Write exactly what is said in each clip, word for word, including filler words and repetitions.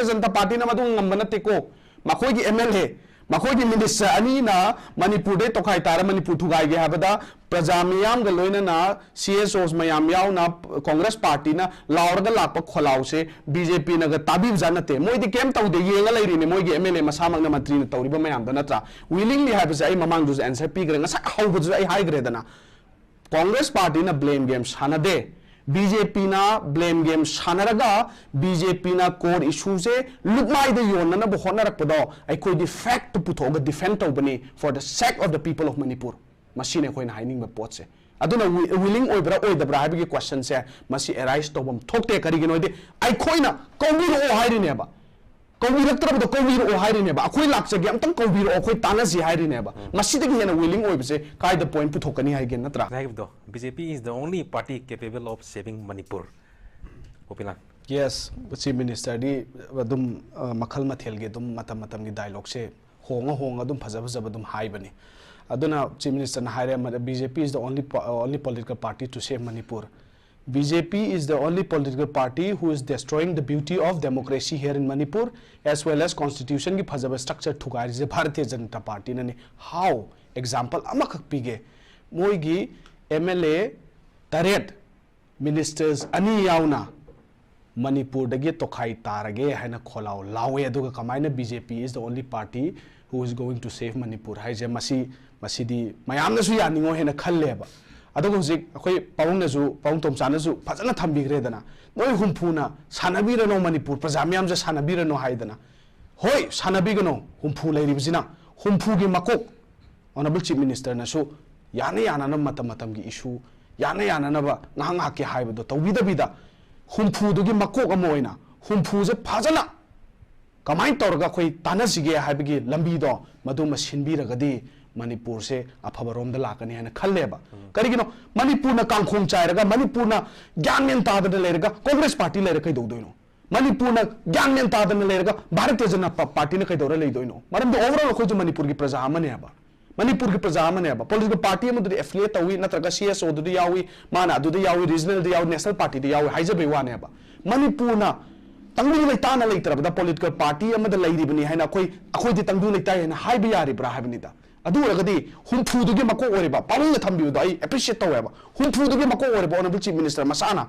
ꯖꯅꯇꯥ ꯄꯥꯔꯇꯤꯅ ꯃꯗꯨ ꯉꯝꯕ ꯅꯠꯇꯦꯀꯣ꯫ ꯃꯈꯣꯏꯒꯤ ꯑꯦꯝ ꯑꯦꯜ ꯑꯦ, ꯃꯈꯣꯏꯒꯤ ꯃꯤꯅꯤꯁꯇꯔ ꯑꯅꯤꯅ ꯃꯅꯤꯄꯨꯔꯗꯩ ꯇꯣꯈꯥꯏ ꯇꯥꯔ ꯃꯅꯤꯄꯨꯔ ꯊꯨꯒꯥꯏꯒꯦ ꯍꯥꯏꯕꯗ ꯄ꯭ꯔꯖꯥ ꯃꯤꯌꯥꯝꯒ ꯂꯣꯏꯅꯅ ꯁꯤ ꯑꯦꯁ ꯑꯣꯁ ꯃꯌꯥꯝ ꯌꯥꯎꯅ ꯀꯣꯡꯒ꯭ꯔꯦꯁ ꯄꯥꯔꯇꯤꯅ ꯂꯥꯎꯔꯒ ꯂꯥꯛꯄ ꯈꯣꯜꯂꯥꯎꯁꯦ ꯕꯤ ꯖꯦ ꯄꯤꯅꯒ ꯇꯥꯕꯤꯕꯖꯥꯠ ꯅꯠꯇꯦ꯫ ꯃꯣꯏꯗꯤ ꯀꯩꯝ ꯇꯧꯗꯦ, ꯌꯦꯡꯉ ꯂꯩꯔꯤꯅꯦ ꯃꯣꯏꯒꯤ ꯑꯦꯝ ꯑꯦꯜ ꯑꯦ ꯃꯁꯥꯃꯛꯅ ꯃꯟꯇ꯭ꯔꯤꯅ ꯇꯧꯔꯤꯕ ꯃꯌꯥꯝꯗꯣ, ꯅꯠꯇ꯭ꯔꯥ? ꯋꯤꯂꯤꯡꯂꯤ ꯍꯥꯏꯕꯁꯦ ꯑꯩ ꯃꯃꯥꯡꯗꯁꯨ ꯑꯦꯟꯁꯔ ꯄꯤꯈ꯭ꯔꯦ, ꯉꯁꯥꯏ ꯍꯧꯕꯗꯁꯨ ꯑꯩ ꯍꯥꯏꯈ꯭ꯔꯦꯗꯅ꯫ ꯀꯣꯡꯒ꯭ꯔꯦꯁ ꯄꯥꯔꯇꯤꯅ ꯕ꯭ꯂꯦꯝ ꯒꯦꯝ ꯁꯥꯟꯅꯗꯦ꯫ ꯕꯤ ꯖꯦ ꯄꯤꯅ ꯕ꯭ꯂꯦꯝ ꯒꯦꯝ ꯁꯥꯟꯅꯔꯒ ꯕꯤ ꯖꯦ ꯄꯤꯅ ꯀꯣꯔ ꯏꯁꯨꯁꯦ ꯂꯨꯞꯃꯥꯏꯗ ꯌꯣꯟꯅꯅꯕ ꯍꯣꯠꯅꯔꯛꯄꯗꯣ ꯑꯩꯈꯣꯏꯗꯤ ꯐꯦꯛꯇ ꯄꯨꯊꯣꯛꯑꯒ ꯗꯤꯐꯦꯟ ꯇꯧꯕꯅꯤ, for the sake of the people of Manipur꯫ ꯃꯁꯤꯅꯤ ꯑꯩꯈꯣꯏꯅ ꯍꯥꯏꯅꯤꯡꯕ ꯄꯣꯠꯁꯦ꯫ ꯑꯗꯨꯅ ꯋꯤ-, ꯋꯤꯂꯤꯡ ꯑꯣꯏꯕ꯭ꯔꯥ ꯑꯣꯏꯗꯕ꯭ꯔꯥ ꯍꯥꯏꯕꯒꯤ ꯀꯣꯏꯁꯟꯁꯦ ꯃꯁꯤ ꯑꯦꯔꯥꯏꯁ ꯇꯧꯐꯝ ꯊꯣꯛꯇꯦ꯫ ꯀꯔꯤꯒꯤꯅꯣ ꯍꯥꯏꯗꯤ ꯑꯩꯈꯣꯏꯅ ꯀꯧꯕꯤꯔꯛꯑꯣ ꯍꯥꯏꯔꯤꯅꯦꯕ꯫ ꯀꯧꯕꯤꯔꯛꯇ꯭ꯔꯕꯗꯣ ꯀꯧꯕꯤꯔꯛꯑꯣ ꯍꯥꯏꯔꯤꯅꯦꯕ꯫ ꯑꯩꯈꯣꯏ ꯂꯥꯛꯆꯒꯦ, ꯑꯝꯇꯪ ꯀꯧꯕꯤꯔꯛꯑꯣ, ꯑꯩꯈꯣꯏ ꯇꯥꯟꯅꯁꯤ ꯍꯥꯏꯔꯤꯅꯦꯕ꯫ ꯎꯝ꯫ ꯃꯁꯤꯗꯒꯤ ꯍꯦꯟꯅ ꯋꯤꯂꯤꯡ ꯑꯣꯏꯕꯁꯦ ꯀꯥꯏꯗ ꯄꯣꯏꯟꯠ ꯄꯨꯊꯣꯛꯀꯅꯤ ꯍꯥꯏꯒꯦ, ꯅꯠꯇ꯭ꯔꯥ? ꯉꯁꯥꯏꯒꯤꯗꯣ, B J P is the only party capable of saving Manipur꯫ Gopinath. Yes, chief ꯃꯤꯅꯤꯁꯇꯔꯗꯤ ꯑꯗꯨꯝ, ꯑ, ꯃꯈꯜ ꯃꯊꯦꯜꯒꯤ ꯑꯗꯨꯝ ꯃꯇꯝ ꯃꯇꯝꯒꯤ ꯗꯥꯏꯂꯣꯛꯁꯦ ꯍꯣꯡꯉ ꯍꯣꯡꯉ ꯑꯗꯨꯝ ꯐꯖ ꯐꯖꯕ ꯑꯗꯨꯝ ꯍꯥꯏꯕꯅꯤ꯫ ꯑꯗꯨꯅ ꯆꯤꯐ ꯃꯤꯅꯤꯁꯇꯔꯅ ꯍꯥꯏꯔꯦ, "B J P is the only po-, only political party to save Manipur." B J P is the only political party who is destroying the beauty of democracy here in Manipur, as well as constitution ꯒꯤ ꯐꯖꯕ structure ꯊꯨꯒꯥꯏꯔꯤꯁꯦ Bharatiya Janata ꯄꯥꯔꯇꯤꯅꯅꯤ꯫ How? Example ꯑꯃꯈꯛ ꯄꯤꯒꯦ꯫ ꯃꯣꯏꯒꯤ M L A ꯇꯔꯦꯠ, ministers ꯑꯅꯤ ꯌꯥꯎꯅ ꯃꯅꯤꯄꯨꯔꯗꯒꯤ ꯇꯣꯈꯥꯏ ꯇꯥꯔꯒꯦ ꯍꯥꯏꯅ ꯈꯣꯜꯂꯥꯎ ꯂꯥꯎꯋꯦ꯫ ꯑꯗꯨꯒ ꯀꯃꯥꯏꯅ B J P is the only party who is going to save Manipur ꯍꯥꯏꯁꯦ, ꯃꯁꯤ, ꯃꯁꯤꯗꯤ ꯃꯌꯥꯝꯅꯁꯨ ꯌꯥꯅꯤꯡꯉꯣꯏ ꯍꯥꯏꯅ ꯈꯜꯂꯦꯕ꯫ ꯑꯗꯨꯒ ꯍꯧꯖꯤꯛ ꯑꯩꯈꯣꯏ ꯄꯥꯕꯨꯡꯅꯁꯨ, ꯄꯥꯕꯨꯡ ꯇꯣꯝꯆꯥꯅꯁꯨ ꯐꯖꯅ ꯊꯝꯕꯤꯈ꯭ꯔꯦꯗꯅ, "ꯅꯣꯏ ꯍꯨꯝꯐꯨꯅ ꯁꯥꯟꯅꯕꯤꯔꯅꯣ, ꯃꯅꯤꯄꯨꯔ ꯄ꯭ꯔꯖꯥ ꯃꯤꯌꯥꯝꯁꯦ ꯁꯥꯟꯅꯕꯤꯔꯅꯣ" ꯍꯥꯏꯗꯅ꯫ ꯍꯣꯏ, ꯁꯥꯟꯅꯕꯤꯒꯅꯣ, ꯍꯨꯝꯐꯨ ꯂꯩꯔꯤꯕꯁꯤꯅ꯫ ꯍꯨꯝꯐꯨꯒꯤ ꯃꯀꯣꯛ, ꯑꯣꯅꯔꯦꯕꯜ ꯆꯤꯐ ꯃꯤꯅꯤꯁꯇꯔꯅꯁꯨ ꯌꯥꯅ ꯌꯥꯅꯅꯕ ꯃꯇꯝ ꯃꯇꯝꯒꯤ ꯏꯁꯨ, ꯌꯥꯅ ꯌꯥꯅꯅꯕ ꯉꯥꯏꯍꯥꯛ ꯉꯥꯏꯍꯥꯛꯀꯤ ꯍꯥꯏꯕꯗꯣ ꯇꯧꯕꯤꯗꯕꯤꯗ, ꯍꯨꯝꯐꯨꯗꯨꯒꯤ ꯃꯀꯣꯛ ꯑꯃ ꯑꯣꯏꯅ ꯍꯨꯝꯐꯨꯁꯦ ꯐꯖꯅ ꯀꯃꯥꯏꯅ ꯇꯧꯔꯒ ꯑꯩꯈꯣꯏ ꯇꯥꯟꯅꯁꯤꯒꯦ ꯍꯥꯏꯕꯒꯤ ꯂꯝꯕꯤꯗꯣ ꯃꯗꯨꯃ ꯁꯤꯟꯕꯤꯔꯒꯗꯤ ꯃꯅꯤꯄꯨꯔꯁꯦ ꯑꯐꯕꯔꯣꯝꯗ ꯂꯥꯛꯀꯅꯤ ꯍꯥꯏꯅ ꯈꯜꯂꯦꯕ꯫ ꯎꯝ꯫ ꯀꯔꯤꯒꯤꯅꯣ? ꯃꯅꯤꯄꯨꯔꯅ ꯀꯥꯡꯈꯣꯡ ꯆꯥꯏꯔꯒ, ꯃꯅꯤꯄꯨꯔꯅ ꯒ꯭ꯌꯥꯟ ꯃꯦꯟ ꯇꯥꯗꯅ ꯂꯩꯔꯒ ꯀꯣꯡꯒ꯭ꯔꯦꯁ ꯄꯥꯔꯇꯤ ꯂꯩꯔ ꯀꯩꯗꯧꯗꯣꯏꯅꯣ? ꯃꯅꯤꯄꯨꯔꯅ ꯒ꯭ꯌꯥꯟ ꯃꯦꯟ ꯇꯥꯗꯅ ꯂꯩꯔꯒ ꯚꯥꯔꯇꯤꯌ ꯖꯅꯇꯥ ꯄꯥꯔꯇꯤꯅ ꯀꯩꯗꯧꯔ ꯂꯩꯗꯣꯏꯅꯣ? ꯃꯔꯝꯗꯤ overall ꯑꯩꯈꯣꯏꯁꯨ ꯃꯅꯤꯄꯨꯔꯒꯤ ꯄ꯭ꯔꯖꯥ ꯑꯃꯅꯦꯕ꯫ ꯃꯅꯤꯄꯨꯔꯒꯤ ꯄ꯭ꯔꯖꯥ ꯑꯃꯅꯦꯕ꯫ ꯄꯣꯂꯤꯇꯤꯀꯦꯜ ꯄꯥꯔꯇꯤ ꯑꯃꯗꯨꯗꯤ affiliate ꯇꯧꯏ, ꯅꯠꯇ꯭ꯔꯒ C S O ꯗꯨꯗꯤ ꯌꯥꯎꯏ, ꯃꯥꯅ ꯑꯗꯨꯗ ꯌꯥꯎꯏ, ꯔꯤꯖꯅꯦꯜꯗ ꯌꯥꯎꯏ, ꯅꯦꯁꯅꯦꯜ ꯄꯥꯔꯇꯤꯗ ꯌꯥꯎꯏ ꯍꯥꯏꯖꯕꯩ ꯋꯥꯅꯦꯕ꯫ ꯃꯅꯤꯄꯨꯔꯅ ꯇꯪꯗꯨ ꯂꯩꯇꯥꯅ ꯂꯩꯇ꯭ꯔꯕꯗ ꯄꯣꯂꯤꯇꯤꯀꯦꯜ ꯄꯥꯔꯇꯤ ꯑꯃꯗ ꯂꯩꯔꯤꯕꯅꯤ ꯍꯥꯏꯅ ꯑꯩꯈꯣꯏ, ꯑꯩꯈꯣꯏꯗꯤ ꯇꯪꯗꯨ ꯂꯩꯇꯥꯏ ꯍꯥꯏꯅ ꯍꯥꯏꯕ ꯌꯥꯔꯤꯕ꯭ꯔꯥ ꯍꯥꯏꯕꯅꯤꯗ꯫ ꯑꯗꯨ ꯑꯣꯏꯔꯒꯗꯤ ꯍꯨꯝꯐꯨꯗꯨꯒꯤ ꯃꯀꯣꯛ ꯑꯣꯏꯔꯤꯕ ꯄꯥꯕꯨꯡꯅ ꯊꯝꯕꯤꯕꯗꯣ ꯑꯩ ꯑꯦꯄ꯭ꯔꯤꯁꯤꯌꯦꯠ ꯇꯧꯋꯦꯕ꯫ ꯍꯨꯝꯐꯨꯗꯨꯒꯤ ꯃꯀꯣꯛ ꯑꯣꯏꯔꯤꯕ Honourable Chief Minister ꯃꯁꯥꯅ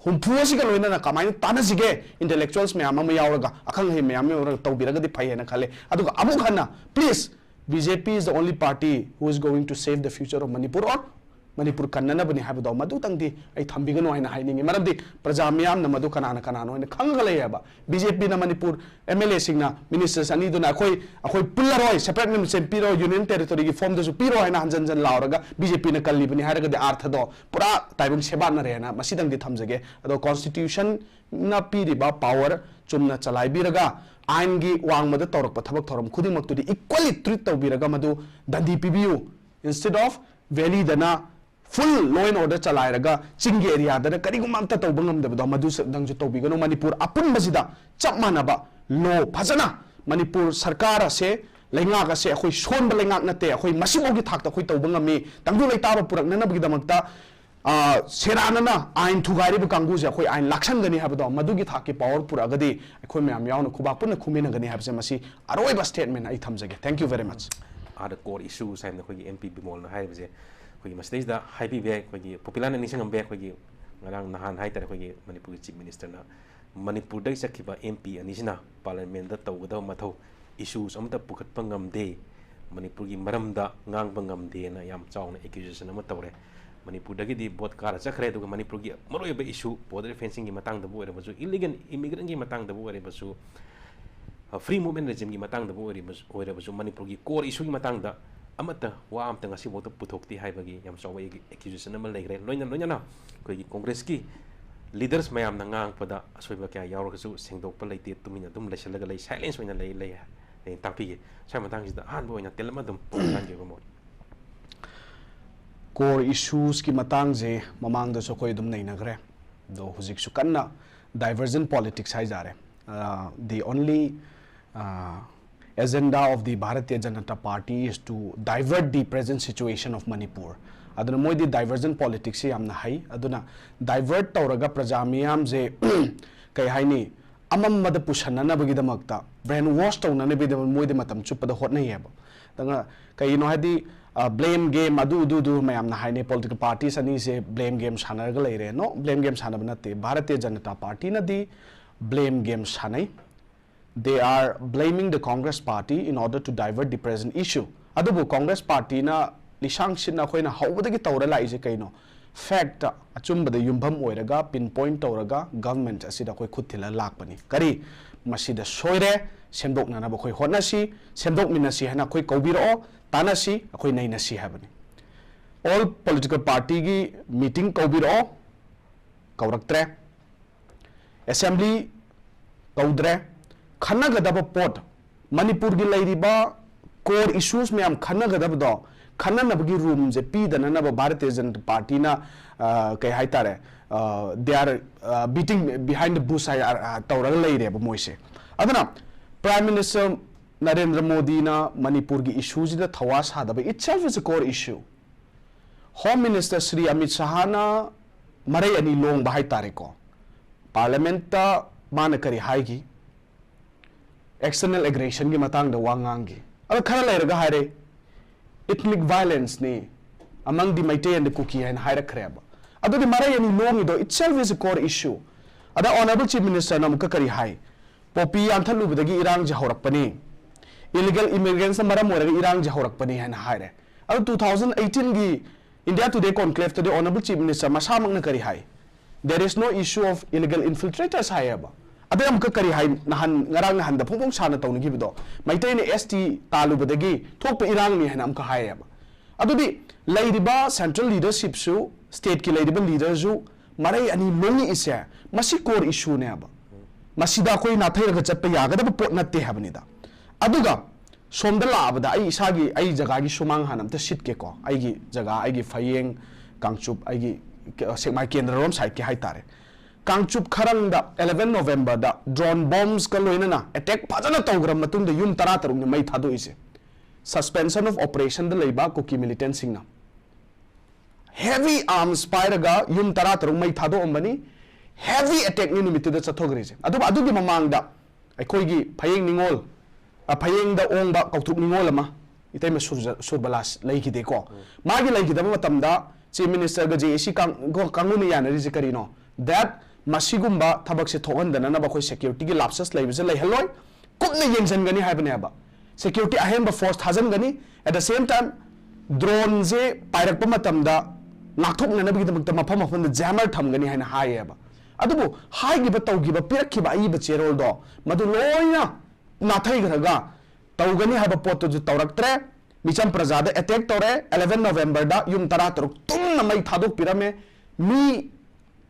ꯍꯨꯝꯐꯨ ꯑꯁꯤꯒ ꯂꯣꯏꯅꯅ ꯀꯃꯥꯏꯅ ꯇꯥꯟꯅꯁꯤꯒꯦ, intellectuals ꯃꯌꯥꯝ ꯑꯃ ꯌꯥꯎꯔꯒ, ꯑꯈꯪ ꯑꯍꯩ ꯃꯌꯥꯝ ꯑꯃ ꯌꯥꯎꯔꯒ ꯇꯧꯕꯤꯔꯒꯗꯤ ꯐꯩ ꯍꯥꯏꯅ ꯈꯜꯂꯦ꯫ ꯑꯗꯨꯒ ꯑꯃꯨꯛ ꯍꯟꯅ, please, B J P is the only party who is going to save the future of Manipur or Manipur ꯀꯟꯅꯅꯕꯅꯤ ꯍꯥꯏꯕꯗꯣ ꯃꯗꯨꯇꯪꯗꯤ ꯑꯩ ꯊꯝꯕꯤꯒꯅꯨ ꯍꯥꯏꯅ ꯍꯥꯏꯅꯤꯡꯉꯤ꯫ ꯃꯔꯝꯗꯤ ꯄ꯭ꯔꯖꯥ ꯃꯤꯌꯥꯝꯅ ꯃꯗꯨ ꯀꯅꯥꯅ ꯀꯅꯥꯅꯣ ꯍꯥꯏꯅ ꯈꯪꯉꯒ ꯂꯩꯌꯦꯕ꯫ B J P ꯅ ꯃꯅꯤꯄꯨꯔ M L A ꯁꯤꯡꯅ, ministers ꯑꯅꯤꯗꯨꯅ ꯑꯩꯈꯣꯏ, ꯑꯩꯈꯣꯏ ꯄꯨꯜꯂꯔꯣꯏ, separate ꯅꯤꯃꯁꯦꯟ ꯄꯤꯔꯣꯏ, union territory ꯒꯤ form ꯗꯁꯨ ꯄꯤꯔꯣꯏ ꯍꯥꯏꯅ ꯍꯟꯖꯟ ꯍꯟꯖꯟ ꯂꯥꯎꯔꯒ B J P ꯅ ꯀꯜꯂꯤꯕꯅꯤ ꯍꯥꯏꯔꯒꯗꯤ ꯑꯥꯔꯊꯗꯣ ꯄꯨꯔꯥ ꯇꯥꯏꯕꯪ ꯁꯦꯕꯥꯠꯅꯔꯦꯅ ꯃꯁꯤꯗꯪꯗꯤ ꯊꯝꯖꯒꯦ꯫ ꯑꯗꯣ constitution ꯅ ꯄꯤꯔꯤꯕ power ꯆꯨꯝꯅ ꯆꯂꯥꯏꯕꯤꯔꯒ ꯑꯥꯏꯟꯒꯤ ꯋꯥꯡꯃꯗ ꯇꯧꯔꯛꯄ ꯊꯕꯛ ꯊꯧꯔꯝ ꯈꯨꯗꯤꯡꯃꯛꯇꯨꯗꯤ equally treat ꯇꯧꯕꯤꯔꯒ ꯃꯗꯨ ꯗꯟꯗꯤ ꯄꯤꯕꯤꯌꯨ꯫ Instead of valley ꯗꯅ full law and order ꯆꯂꯥꯏꯔꯒ ꯆꯤꯡꯒꯤ area ꯗꯅ ꯀꯔꯤꯒꯨꯝꯕ ꯑꯝꯇ ꯇꯧꯕ ꯉꯝꯗꯕꯗꯣ ꯃꯗꯨꯁꯨ ꯅꯪꯁꯨ ꯇꯧꯕꯤꯒꯅꯨ꯫ ꯃꯅꯤꯄꯨꯔ ꯑꯄꯨꯟꯕꯁꯤꯗ ꯆꯞ ꯃꯥꯟꯅꯕ law ꯐꯖꯅ, ꯃꯅꯤꯄꯨꯔ ꯁꯔꯀꯥꯔ ꯑꯁꯦ, ꯂꯩꯉꯥꯛ ꯑꯁꯦ ꯑꯩꯈꯣꯏ ꯁꯣꯟꯕ ꯂꯩꯉꯥꯛ ꯅꯠꯇꯦ, ꯑꯩꯈꯣꯏ ꯃꯁꯤꯐꯥꯎꯒꯤ ꯊꯥꯛꯇ ꯑꯩꯈꯣꯏ ꯇꯧꯕ ꯉꯝꯃꯤ꯫ ꯇꯪꯗꯨ ꯂꯩꯇꯥꯕ ꯄꯨꯔꯛꯅꯅꯕꯒꯤꯗꯃꯛꯇ ꯑ, ꯁꯦꯔꯥꯟꯅꯅ ꯑꯥꯏꯟ ꯊꯨꯒꯥꯏꯔꯤꯕ ꯀꯥꯡꯕꯨꯁꯦ ꯑꯩꯈꯣꯏ ꯑꯥꯏꯟ ꯂꯥꯛꯁꯟꯒꯅꯤ ꯍꯥꯏꯕꯗꯣ, ꯃꯗꯨꯒꯤ ꯊꯥꯛꯀꯤ power ꯄꯨꯔꯛꯑꯒꯗꯤ ꯑꯩꯈꯣꯏ ꯃꯌꯥꯝ ꯌꯥꯎꯅ ꯈꯨꯕꯥꯛ ꯄꯨꯟꯅ ꯈꯨꯃꯤꯟꯅꯒꯅꯤ ꯍꯥꯏꯕꯁꯦ ꯃꯁꯤ ꯑꯔꯣꯏꯕ statement ꯑꯩ ꯊꯝꯖꯒꯦ꯫ Thank you very much꯫ ꯑꯥꯗ core issues ꯍꯥꯏꯅ ꯑꯩꯈꯣꯏꯒꯤ M P ꯕꯤꯃꯣꯜꯅ ꯍꯥꯏꯔꯤꯕꯁꯦ, ꯑꯩꯈꯣꯏꯒꯤ ꯃꯁꯤꯗꯩꯁꯤꯗ ꯍꯥꯏꯕꯤꯕ ꯌꯥꯏ, ꯑꯩꯈꯣꯏꯒꯤ popular ꯅ ꯅꯤꯡꯁꯤꯡꯉꯝꯕ ꯌꯥꯏ, ꯑꯩꯈꯣꯏꯒꯤ ꯉꯔꯥꯡ ꯅꯍꯥꯟ ꯍꯥꯏꯇꯥꯔꯦ, ꯑꯩꯈꯣꯏꯒꯤ ꯃꯅꯤꯄꯨꯔꯒꯤ Chief Minister ꯅ ꯃꯅꯤꯄꯨꯔꯗꯒꯤ ꯆꯠꯈꯤꯕ M P ꯑꯅꯤꯁꯤꯅ parliament ꯇ ꯇꯧꯒꯗꯕ ꯃꯊꯧ, issues ꯑꯃꯠꯇ ꯄꯨꯈꯠꯄ ꯉꯝꯗꯦ, ꯃꯅꯤꯄꯨꯔꯒꯤ ꯃꯔꯝꯗ ꯉꯥꯡꯕ ꯉꯝꯗꯦꯅ ꯌꯥꯝ ꯆꯥꯎꯅ accusation ꯑꯃ ꯇꯧꯔꯦ꯫ ꯃꯅꯤꯄꯨꯔꯗꯒꯤꯗꯤ vote ꯀꯥꯔ ꯆꯠꯈ꯭ꯔꯦ, ꯑꯗꯨꯒ ꯃꯅꯤꯄꯨꯔꯒꯤ ꯃꯔꯨꯑꯣꯏꯕ issue border fencing ꯒꯤ ꯃꯇꯥꯡꯗꯕꯨ ꯑꯣꯏꯔꯕꯁꯨ, illegal immigrant ꯀꯤ ꯃꯇꯥꯡꯗꯕꯨ ꯑꯣꯏꯔꯕꯁꯨ, free movement regime ꯒꯤ ꯃꯇꯥꯡꯗꯕꯨ ꯑꯣꯏꯔꯕꯁꯨ, ꯑꯣꯏꯔꯕꯁꯨ ꯃꯅꯤꯄꯨꯔꯒꯤ core issue ꯒꯤ ꯃꯇꯥꯡꯗ ꯑꯃꯠꯇ ꯋꯥ ꯑꯃꯇ ꯉꯁꯤꯐꯥꯎꯗ ꯄꯨꯊꯣꯛꯇꯦ ꯍꯥꯏꯕꯒꯤ ꯌꯥꯝ ꯆꯥꯎꯕ accusation ꯑꯃ ꯂꯩꯈ꯭ꯔꯦ꯫ ꯂꯣꯏꯅ ꯂꯣꯏꯅꯅ ꯑꯩꯈꯣꯏꯒꯤ Congress ꯀꯤ leaders ꯃꯌꯥꯝꯅ ꯉꯥꯡꯉꯛꯄꯗ ꯑꯁꯣꯏꯕ ꯀꯌꯥ ꯌꯥꯎꯔꯒꯁꯨ ꯁꯦꯡꯗꯣꯛꯄ ꯂꯩꯇꯦ, ꯇꯨꯃꯤꯟꯅ ꯑꯗꯨꯝ ꯂꯩꯁꯜꯂꯒ ꯂꯩ, silence ꯑꯣꯏꯅ ꯂꯩ, ꯂꯩ ꯍꯥꯏꯅ ꯇꯥꯛꯄꯤꯒꯦ꯫ ꯁ꯭ꯋꯥꯏ ꯃꯇꯥꯡꯁꯤꯗ ꯑꯍꯥꯟꯕ ꯑꯣꯏꯅ ꯇꯦꯜꯂꯞꯅ ꯑꯗꯨꯝ ꯄ꯭ꯔꯣꯐꯦꯁꯔꯒꯤ ꯑꯣꯏꯕ ꯃꯣꯠ꯫ Core issues ꯀꯤ ꯃꯇꯥꯡꯁꯦ ꯃꯃꯥꯡꯗꯁꯨ ꯑꯩꯈꯣꯏ ꯑꯗꯨꯝ ꯅꯩꯅꯈ꯭ꯔꯦ, ꯑꯗꯣ ꯍꯧꯖꯤꯛꯁꯨ ꯀꯟꯅ diversion politics ꯍꯥꯏꯖꯔꯦ꯫ Uh, the only uh, agenda of the Bharatiya Janata Party is to divert the present situation of Manipur. ꯑꯗꯨꯅ ꯃꯣꯏꯗꯤ diversion politics ꯁꯤ ꯌꯥꯝꯅ ꯍꯩ꯫ ꯑꯗꯨꯅ divert ꯇꯧꯔꯒ ꯄ꯭ꯔꯖꯥ ꯃꯤꯌꯥꯝꯁꯦ ꯀꯩ ꯍꯥꯏꯅꯤ, ꯑꯃꯝꯕꯗ ꯄꯨꯁꯟꯅꯅꯕꯒꯤꯗꯃꯛꯇ, brain wash ꯇꯧꯅꯅꯕꯒꯤꯗꯃꯛ ꯃꯣꯏꯗꯤ ꯃꯇꯝ ꯆꯨꯞꯄꯗ ꯍꯣꯠꯅꯩꯌꯦꯕ꯫ ꯑꯗꯨꯅ ꯀꯩꯒꯤꯅꯣ ꯍꯥꯏꯗꯤ, blame game ꯑꯗꯨ ꯑꯗꯨ ꯑꯗꯨ ꯃꯌꯥꯝꯅ ꯍꯥꯏꯅꯩ, political parties ꯑꯅꯤꯁꯦ blame game ꯁꯥꯟꯅꯔꯒ ꯂꯩꯔꯦ꯫ No, blame game ꯁꯥꯟꯅꯕ ꯅꯠꯇꯦ꯫ ꯚꯥꯔꯇꯤꯌ ꯖꯅꯇꯥ ꯄꯥꯔꯇꯤꯅꯗꯤ blame game ꯁꯥꯟꯅꯩ꯫ They are blaming the Congress party in order to divert the present issue. ꯑꯗꯨꯕꯨ ꯀꯣꯡꯒ꯭ꯔꯦꯁ ꯄꯥꯔꯇꯤꯅ ꯂꯤꯁꯥꯡ ꯁꯤꯠꯅ ꯑꯩꯈꯣꯏꯅ ꯍꯧꯕꯗꯒꯤ ꯇꯧꯔ ꯂꯥꯛꯏꯁꯦ ꯀꯩꯅꯣ? Fact, ꯑꯆꯨꯝꯕꯗ ꯌꯨꯝꯐꯝ ꯑꯣꯏꯔꯒ pinpoint ꯇꯧꯔꯒ government ꯑꯁꯤꯗ ꯑꯩꯈꯣꯏ ꯈꯨꯠ ꯊꯤꯜꯂ ꯂꯥꯛꯄꯅꯤ꯫ ꯀꯔꯤ? ꯃꯁꯤꯗ ꯁꯣꯏꯔꯦ, ꯁꯦꯝꯗꯣꯛꯅꯅꯕ ꯑꯩꯈꯣꯏ ꯍꯣꯠꯅꯁꯤ, ꯁꯦꯝꯗꯣꯛꯃꯤꯟꯅꯁꯤ ꯍꯥꯏꯅ ꯑꯩꯈꯣꯏ ꯀꯧꯕꯤꯔꯛꯑꯣ, ꯇꯥꯟꯅꯁꯤ, ꯑꯩꯈꯣꯏ ꯅꯩꯅꯁꯤ ꯍꯥꯏꯕꯅꯤ꯫ All political party ꯒꯤ meeting ꯀꯧꯕꯤꯔꯛꯑꯣ, ꯀꯧꯔꯛꯇ꯭ꯔꯦ꯫ Assembly ꯀꯧꯗ꯭ꯔꯦ꯫ ꯈꯟꯅꯒꯗꯕ ꯄꯣꯠ, ꯃꯅꯤꯄꯨꯔꯒꯤ ꯂꯩꯔꯤꯕ core issues ꯃꯌꯥꯝ ꯈꯟꯅꯒꯗꯕꯗꯣ, ꯈꯟꯅꯅꯕꯒꯤ room ꯁꯦ ꯄꯤꯗꯅꯅꯕ ꯚꯥꯔꯇꯤꯌ ꯖꯅꯇꯥ ꯄꯥꯔꯇꯤꯅ, ꯑ, ꯀꯩ ꯍꯥꯏꯇꯥꯔꯦ, ꯑ, they are, ꯑ, beating behind the bush ꯍꯥꯏ, ꯑ, ꯑ, ꯇꯧꯔꯒ ꯂꯩꯔꯦꯕ ꯃꯣꯏꯁꯦ꯫ ꯑꯗꯨꯅ Prime Minister ꯅꯔꯦꯟꯗ꯭ꯔ ꯃꯣꯗꯤꯅ ꯃꯅꯤꯄꯨꯔꯒꯤ issue ꯁꯤꯗ ꯊꯋꯥ ꯁꯥꯗꯕ itself is a core issue꯫ Home Minister Shri Amit ꯁꯍꯥꯅ ꯃꯔꯩ ꯑꯅꯤ ꯂꯣꯡꯕ ꯍꯥꯏꯇꯥꯔꯦꯀꯣ꯫ Parliament ꯇ ꯃꯥꯅ ꯀꯔꯤ ꯍꯥꯏꯈꯤ? External aggression ꯒꯤ ꯃꯇꯥꯡꯗ ꯋꯥ ꯉꯥꯡꯈꯤ꯫ ꯑꯗ ꯈꯔ ꯂꯩꯔꯒ ꯍꯥꯏꯔꯦ, "Ethnic violence ꯅꯤ, among the Meitei and the ꯀꯨꯀꯤ" ꯍꯥꯏꯅ ꯍꯥꯏꯔꯛꯈ꯭ꯔꯦꯕ꯫ ꯑꯗꯨꯗꯤ ꯃꯔꯩ ꯑꯅꯤ ꯂꯣꯡꯉꯤꯗꯣ itself is a core issue꯫ ꯑꯗ Honourable Chief Minister ꯅ ꯑꯃꯨꯛꯀ ꯀꯔꯤ ꯍꯥꯏ? "ꯄꯣꯄꯤ ꯌꯥꯟꯊꯠꯂꯨꯕꯗꯒꯤ ꯏꯔꯥꯡꯁꯦ ꯍꯧꯔꯛꯄꯅꯤ, illegal immigrants ꯅ ꯃꯔꯝ ꯑꯣꯏꯔꯒ ꯏꯔꯥꯡꯁꯦ ꯍꯧꯔꯛꯄꯅꯤ" ꯍꯥꯏꯅ ꯍꯥꯏꯔꯦ꯫ ꯑꯗꯨ two thousand eighteen ꯒꯤ India Today Conclave ꯇꯗꯤ Honourable Chief Minister ꯃꯁꯥꯃꯛꯅ ꯀꯔꯤ ꯍꯥꯏ? "There is no issue of illegal infiltrators" ꯍꯥꯏꯌꯦꯕ꯫ ꯑꯗꯩ ꯑꯃꯨꯛꯀ ꯀꯔꯤ ꯍꯥꯏ? ꯅꯍꯥꯟ, ꯉꯔꯥꯡ ꯅꯍꯥꯟꯗ ꯐꯣꯡ ꯐꯣꯡ ꯁꯥꯅ ꯇꯧꯅꯈꯤꯕꯗꯣ, ꯃꯩꯇꯩꯅ S T ꯇꯥꯜꯂꯨꯕꯗꯒꯤ ꯊꯣꯛꯄ ꯏꯔꯥꯡꯅꯤ ꯍꯥꯏꯅ ꯑꯃꯨꯛꯀ ꯍꯥꯏꯔꯦꯕ꯫ ꯑꯗꯨꯗꯤ ꯂꯩꯔꯤꯕ central leadership ꯁꯨ, state ꯀꯤ ꯂꯩꯔꯤꯕ leader ꯁꯨ ꯃꯔꯩ ꯑꯅꯤ ꯂꯣꯡꯉꯛꯏꯁꯦ, ꯃꯁꯤ core issue ꯅꯦꯕ꯫ ꯃꯁꯤꯗ ꯑꯩꯈꯣꯏ ꯅꯥꯊꯩꯔꯒ ꯆꯠꯄ ꯌꯥꯒꯗꯕ ꯄꯣꯠ ꯅꯠꯇꯦ ꯍꯥꯏꯕꯅꯤꯗ꯫ ꯑꯗꯨꯒ ꯁꯣꯝꯗ ꯂꯥꯛꯑꯕꯗ ꯑꯩ ꯏꯁꯥꯒꯤ, ꯑꯩ ꯖꯒꯥꯒꯤ ꯁꯨꯃꯥꯡ ꯍꯥꯟꯅ ꯑꯝꯇ ꯁꯤꯠꯀꯦꯀꯣ꯫ ꯑꯩꯒꯤ ꯖꯒꯥ, ꯑꯩꯒꯤ ꯐꯌꯦꯡ, ꯀꯥꯡꯆꯨꯞ, ꯑꯩꯒꯤ ꯀ-, ꯁꯦꯛꯃꯥꯏ ꯀꯦꯟꯗ꯭ꯔꯔꯣꯝ side ꯀꯤ ꯍꯥꯏꯇꯥꯔꯦ꯫ ꯀꯥꯡꯆꯨꯞ ꯈꯔꯪꯗ eleven November ꯗ drone bombs ꯀ ꯂꯣꯏꯅꯅ attack ꯐꯖꯅ ꯇꯧꯈ꯭ꯔ ꯃꯇꯨꯡꯗ ꯌꯨꯝ ꯇꯔꯥ ꯇꯔꯨꯛꯅ ꯃꯩ ꯊꯥꯗꯣꯛꯏꯁꯦ꯫ Suspension of operation ꯗ ꯂꯩꯕ ꯀꯨꯀꯤ militant ꯁꯤꯡꯅ heavy arms ꯄꯥꯏꯔꯒ ꯌꯨꯝ ꯇꯔꯥ ꯇꯔꯨꯛ ꯃꯩ ꯊꯥꯗꯣꯛꯑꯝꯕꯅꯤ꯫ heavy attackꯅꯤ ꯅꯨꯃꯤꯠꯇꯨꯗ ꯆꯠꯊꯣꯛꯈ꯭ꯔꯤꯁꯦ꯫ ꯑꯗꯨꯕꯨ ꯑꯗꯨꯒꯤ ꯃꯃꯥꯡꯗ ꯑꯩꯈꯣꯏꯒꯤ ꯐꯌꯦꯡ ꯅꯤꯉꯣꯜ, ꯑ, ꯐꯌꯦꯡꯗ ꯑꯣꯡꯕ ꯀꯧꯇ꯭ꯔꯨꯛ ꯅꯤꯉꯣꯜ ꯑꯃ, ꯏꯇꯩꯃ ꯁꯨꯔꯖ-, ꯁꯨꯔꯕꯂꯥ ꯂꯩꯈꯤꯗꯦꯀꯣ꯫ ꯃꯥꯒꯤ ꯂꯩꯈꯤꯗꯕ ꯃꯇꯝꯗ Chief Ministerꯒ JAC ꯀꯥꯡ-, ꯀꯥꯡꯕꯨꯅ ꯌꯥꯅꯔꯤꯁꯦ ꯀꯔꯤꯅꯣ? That ꯃꯁꯤꯒꯨꯝꯕ ꯊꯕꯛꯁꯦ ꯊꯣꯛꯍꯟꯗꯅꯅꯕ ꯑꯩꯈꯣꯏ securityꯒꯤ lapses ꯂꯩꯕꯁꯦ ꯂꯩꯍꯜꯂꯣꯏ, ꯀꯨꯞꯅ ꯌꯦꯡꯁꯤꯟꯒꯅꯤ ꯍꯥꯏꯕꯅꯦꯕ꯫ Security ꯑꯍꯦꯟꯕ force ꯊꯥꯖꯤꯟꯒꯅꯤ, at the same time droneꯁꯦ ꯄꯥꯏꯔꯛꯄ ꯃꯇꯝꯗ ꯉꯥꯛꯊꯣꯛꯅꯅꯕꯒꯤꯗꯃꯛꯇ ꯃꯐꯝ ꯃꯐꯝꯗ jammer ꯊꯝꯒꯅꯤ ꯍꯥꯏꯅ ꯍꯥꯏꯌꯦꯕ꯫ ꯑꯗꯨꯕꯨ ꯍꯥꯏꯈꯤꯕ, ꯇꯧꯈꯤꯕ, ꯄꯤꯔꯛꯈꯤꯕ ꯑꯏꯕ ꯆꯦꯔꯣꯜꯗꯣ ꯃꯗꯨ ꯂꯣꯏꯅ ꯅꯥꯊꯩꯈ꯭ꯔꯒ ꯇꯧꯒꯅꯤ ꯍꯥꯏꯕ ꯄꯣꯠꯇꯨꯁꯨ ꯇꯧꯔꯛꯇ꯭ꯔꯦ꯫ ꯃꯤꯆꯝ ꯄ꯭ꯔꯖꯥꯗ attack ꯇꯧꯔꯦ꯫ Eleven Novemberꯗ ꯌꯨꯝ ꯇꯔꯥꯇꯔꯨꯛ ꯇꯨꯝꯅ ꯃꯩ ꯊꯥꯗꯣꯛꯄꯤꯔꯝꯃꯦ꯫ ꯃꯤ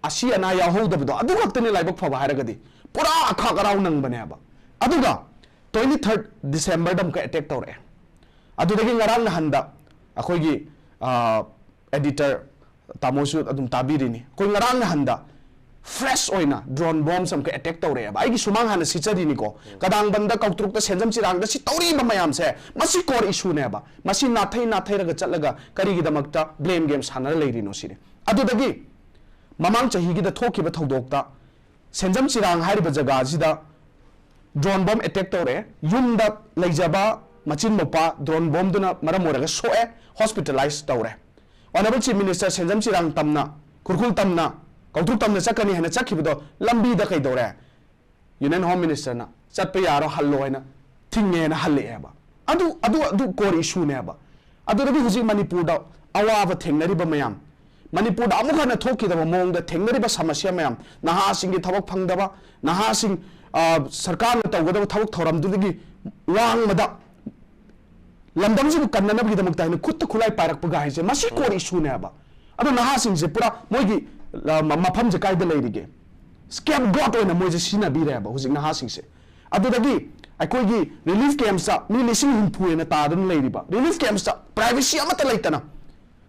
ꯑꯁꯤ ꯑꯅꯥ ꯌꯥꯎꯍꯧꯗꯕꯗꯣ ꯑꯗꯨ ꯈꯛꯇꯅꯤ ꯂꯥꯏꯕꯛ ꯐꯕ ꯍꯥꯏꯔꯒꯗꯤ꯫ ꯄꯨꯔꯥ ꯑꯈꯥꯛ ꯑꯔꯥꯎ ꯅꯪꯕꯅꯦꯕ꯫ ꯑꯗꯨꯒ twenty third Decemberꯗ ꯑꯃꯨꯛꯀ attack ꯇꯧꯔꯛꯑꯦ꯫ ꯑꯗꯨꯗꯒꯤ ꯉꯔꯥꯡ ꯅꯍꯥꯟꯗ ꯑꯩꯈꯣꯏꯒꯤ, ꯑ, editor ꯇꯥꯃꯣꯁꯨ ꯑꯗꯨꯝ ꯇꯥꯕꯤꯔꯤꯅꯤ꯫ ꯑꯩꯈꯣꯏ ꯉꯔꯥꯡ ꯅꯍꯥꯟꯗ fresh ꯑꯣꯏꯅ drone bombꯁꯦ ꯑꯃꯨꯛꯀ attack ꯇꯧꯔꯛꯑꯦꯕ꯫ ꯑꯩꯒꯤ ꯁꯨꯃꯥꯡ ꯍꯥꯟꯅ ꯁꯤꯠꯆꯔꯤꯅꯤꯀꯣ꯫ ꯀꯗꯥꯡꯕꯟꯗ, ꯀꯧꯇ꯭ꯔꯨꯛꯇ, ꯁꯦꯟꯖꯝ ꯆꯤꯔꯥꯡꯗ ꯁꯤ ꯇꯧꯔꯤꯕ ꯃꯌꯥꯝꯁꯦ, ꯃꯁꯤ core issueꯅꯦꯕ꯫ ꯃꯁꯤ ꯅꯥꯊꯩ ꯅꯥꯊꯩꯔꯒ ꯆꯠꯂꯒ ꯀꯔꯤꯒꯤꯗꯃꯛꯇ blame game ꯁꯥꯟꯅꯔ ꯂꯩꯔꯤꯅꯣ ꯁꯤꯅꯤ꯫ ꯑꯗꯨꯗꯒꯤ ꯃꯃꯥꯡ ꯆꯍꯤꯒꯤꯗ ꯊꯣꯛꯈꯤꯕ ꯊꯧꯗꯣꯛꯇ ꯁꯦꯟꯖꯝ ꯆꯤꯔꯥꯡ ꯍꯥꯏꯔꯤꯕ ꯖꯒꯥꯁꯤꯗ drone bomb attack ꯇꯧꯔꯛꯑꯦ꯫ ꯌꯨꯝꯗ ꯂꯩꯖꯕ ꯃꯆꯤꯟ ꯃꯧꯄ꯭ꯋꯥ drone bombꯗꯨꯅ ꯃꯔꯝ ꯑꯣꯏꯔꯒ ꯁꯣꯛꯑꯦ, hospitalize ꯇꯧꯔꯦ꯫ Honourable Chief Minister ꯁꯦꯟꯖꯝ ꯆꯤꯔꯥꯡ ꯇꯝꯅ, ꯈꯨꯔꯈꯨꯜ ꯇꯝꯅ, ꯀꯧꯇ꯭ꯔꯨꯛ ꯇꯝꯅ ꯆꯠꯀꯅꯤ ꯍꯥꯏꯅ ꯆꯠꯈꯤꯕꯗꯣ ꯂꯝꯕꯤꯗ ꯀꯩꯗꯧꯔꯦ? Union Home Ministerꯅ ꯆꯠꯄ ꯌꯥꯔꯣ, ꯍꯜꯂꯣ ꯍꯥꯏꯅ ꯊꯤꯡꯉꯦꯅ ꯍꯜꯂꯛꯑꯦꯕ꯫ ꯑꯗꯨ, ꯑꯗꯨ, ꯑꯗꯨ core issueꯅꯦꯕ꯫ ꯑꯗꯨꯗꯒꯤ ꯍꯧꯖꯤꯛ ꯃꯅꯤꯄꯨꯔꯗ ꯑꯋꯥꯕ ꯊꯦꯡꯅꯔꯤꯕ ꯃꯌꯥꯝ, ꯃꯅꯤꯄꯨꯔꯗ ꯑꯃꯨꯛ ꯍꯟꯅ ꯊꯣꯛꯈꯤꯗꯕ ꯃꯑꯣꯡꯗ ꯊꯦꯡꯅꯔꯤꯕ ꯁꯃꯁ꯭ꯌꯥ ꯃꯌꯥꯝ, ꯅꯍꯥꯁꯤꯡꯒꯤ ꯊꯕꯛ ꯐꯪꯗꯕ, ꯅꯍꯥꯁꯤꯡ, ꯑ, ꯁꯔꯀꯥꯔꯅ ꯇꯧꯒꯗꯕ ꯊꯕꯛ ꯊꯧꯔꯝꯗꯨꯗꯒꯤ ꯋꯥꯡꯃꯗ ꯂꯝꯗꯝꯁꯤꯕꯨ ꯀꯟꯅꯅꯕꯒꯤꯗꯃꯛꯇ ꯍꯥꯏꯅ ꯈꯨꯠꯇ ꯈꯨꯠꯂꯥꯏ ꯄꯥꯏꯔꯛꯄꯒ ꯍꯥꯏꯁꯦ, ꯃꯁꯤ core issueꯅꯦꯕ꯫ ꯑꯗꯣ ꯅꯍꯥꯁꯤꯡꯁꯦ ꯄꯨꯔꯥ ꯃꯣꯏꯒꯤ, ꯑ, ꯃ-, ꯃꯐꯝꯁꯦ ꯀꯥꯏꯗ ꯂꯩꯔꯤꯒꯦ? Scapegoat ꯑꯣꯏꯅ ꯃꯣꯏꯁꯦ ꯁꯤꯖꯤꯟꯅꯕꯤꯔꯦꯕ ꯍꯧꯖꯤꯛ ꯅꯍꯥꯁꯤꯡꯁꯦ꯫ ꯑꯗꯨꯗꯒꯤ ꯑꯩꯈꯣꯏꯒꯤ relief campsꯇ ꯃꯤ ꯂꯤꯁꯤꯡ ꯍꯨꯝꯐꯨ ꯍꯦꯟꯅ ꯇꯥꯗꯨꯅ ꯂꯩꯔꯤꯕ relief campsꯇ privacy ꯑꯃꯠꯇ ꯂꯩꯇꯅ,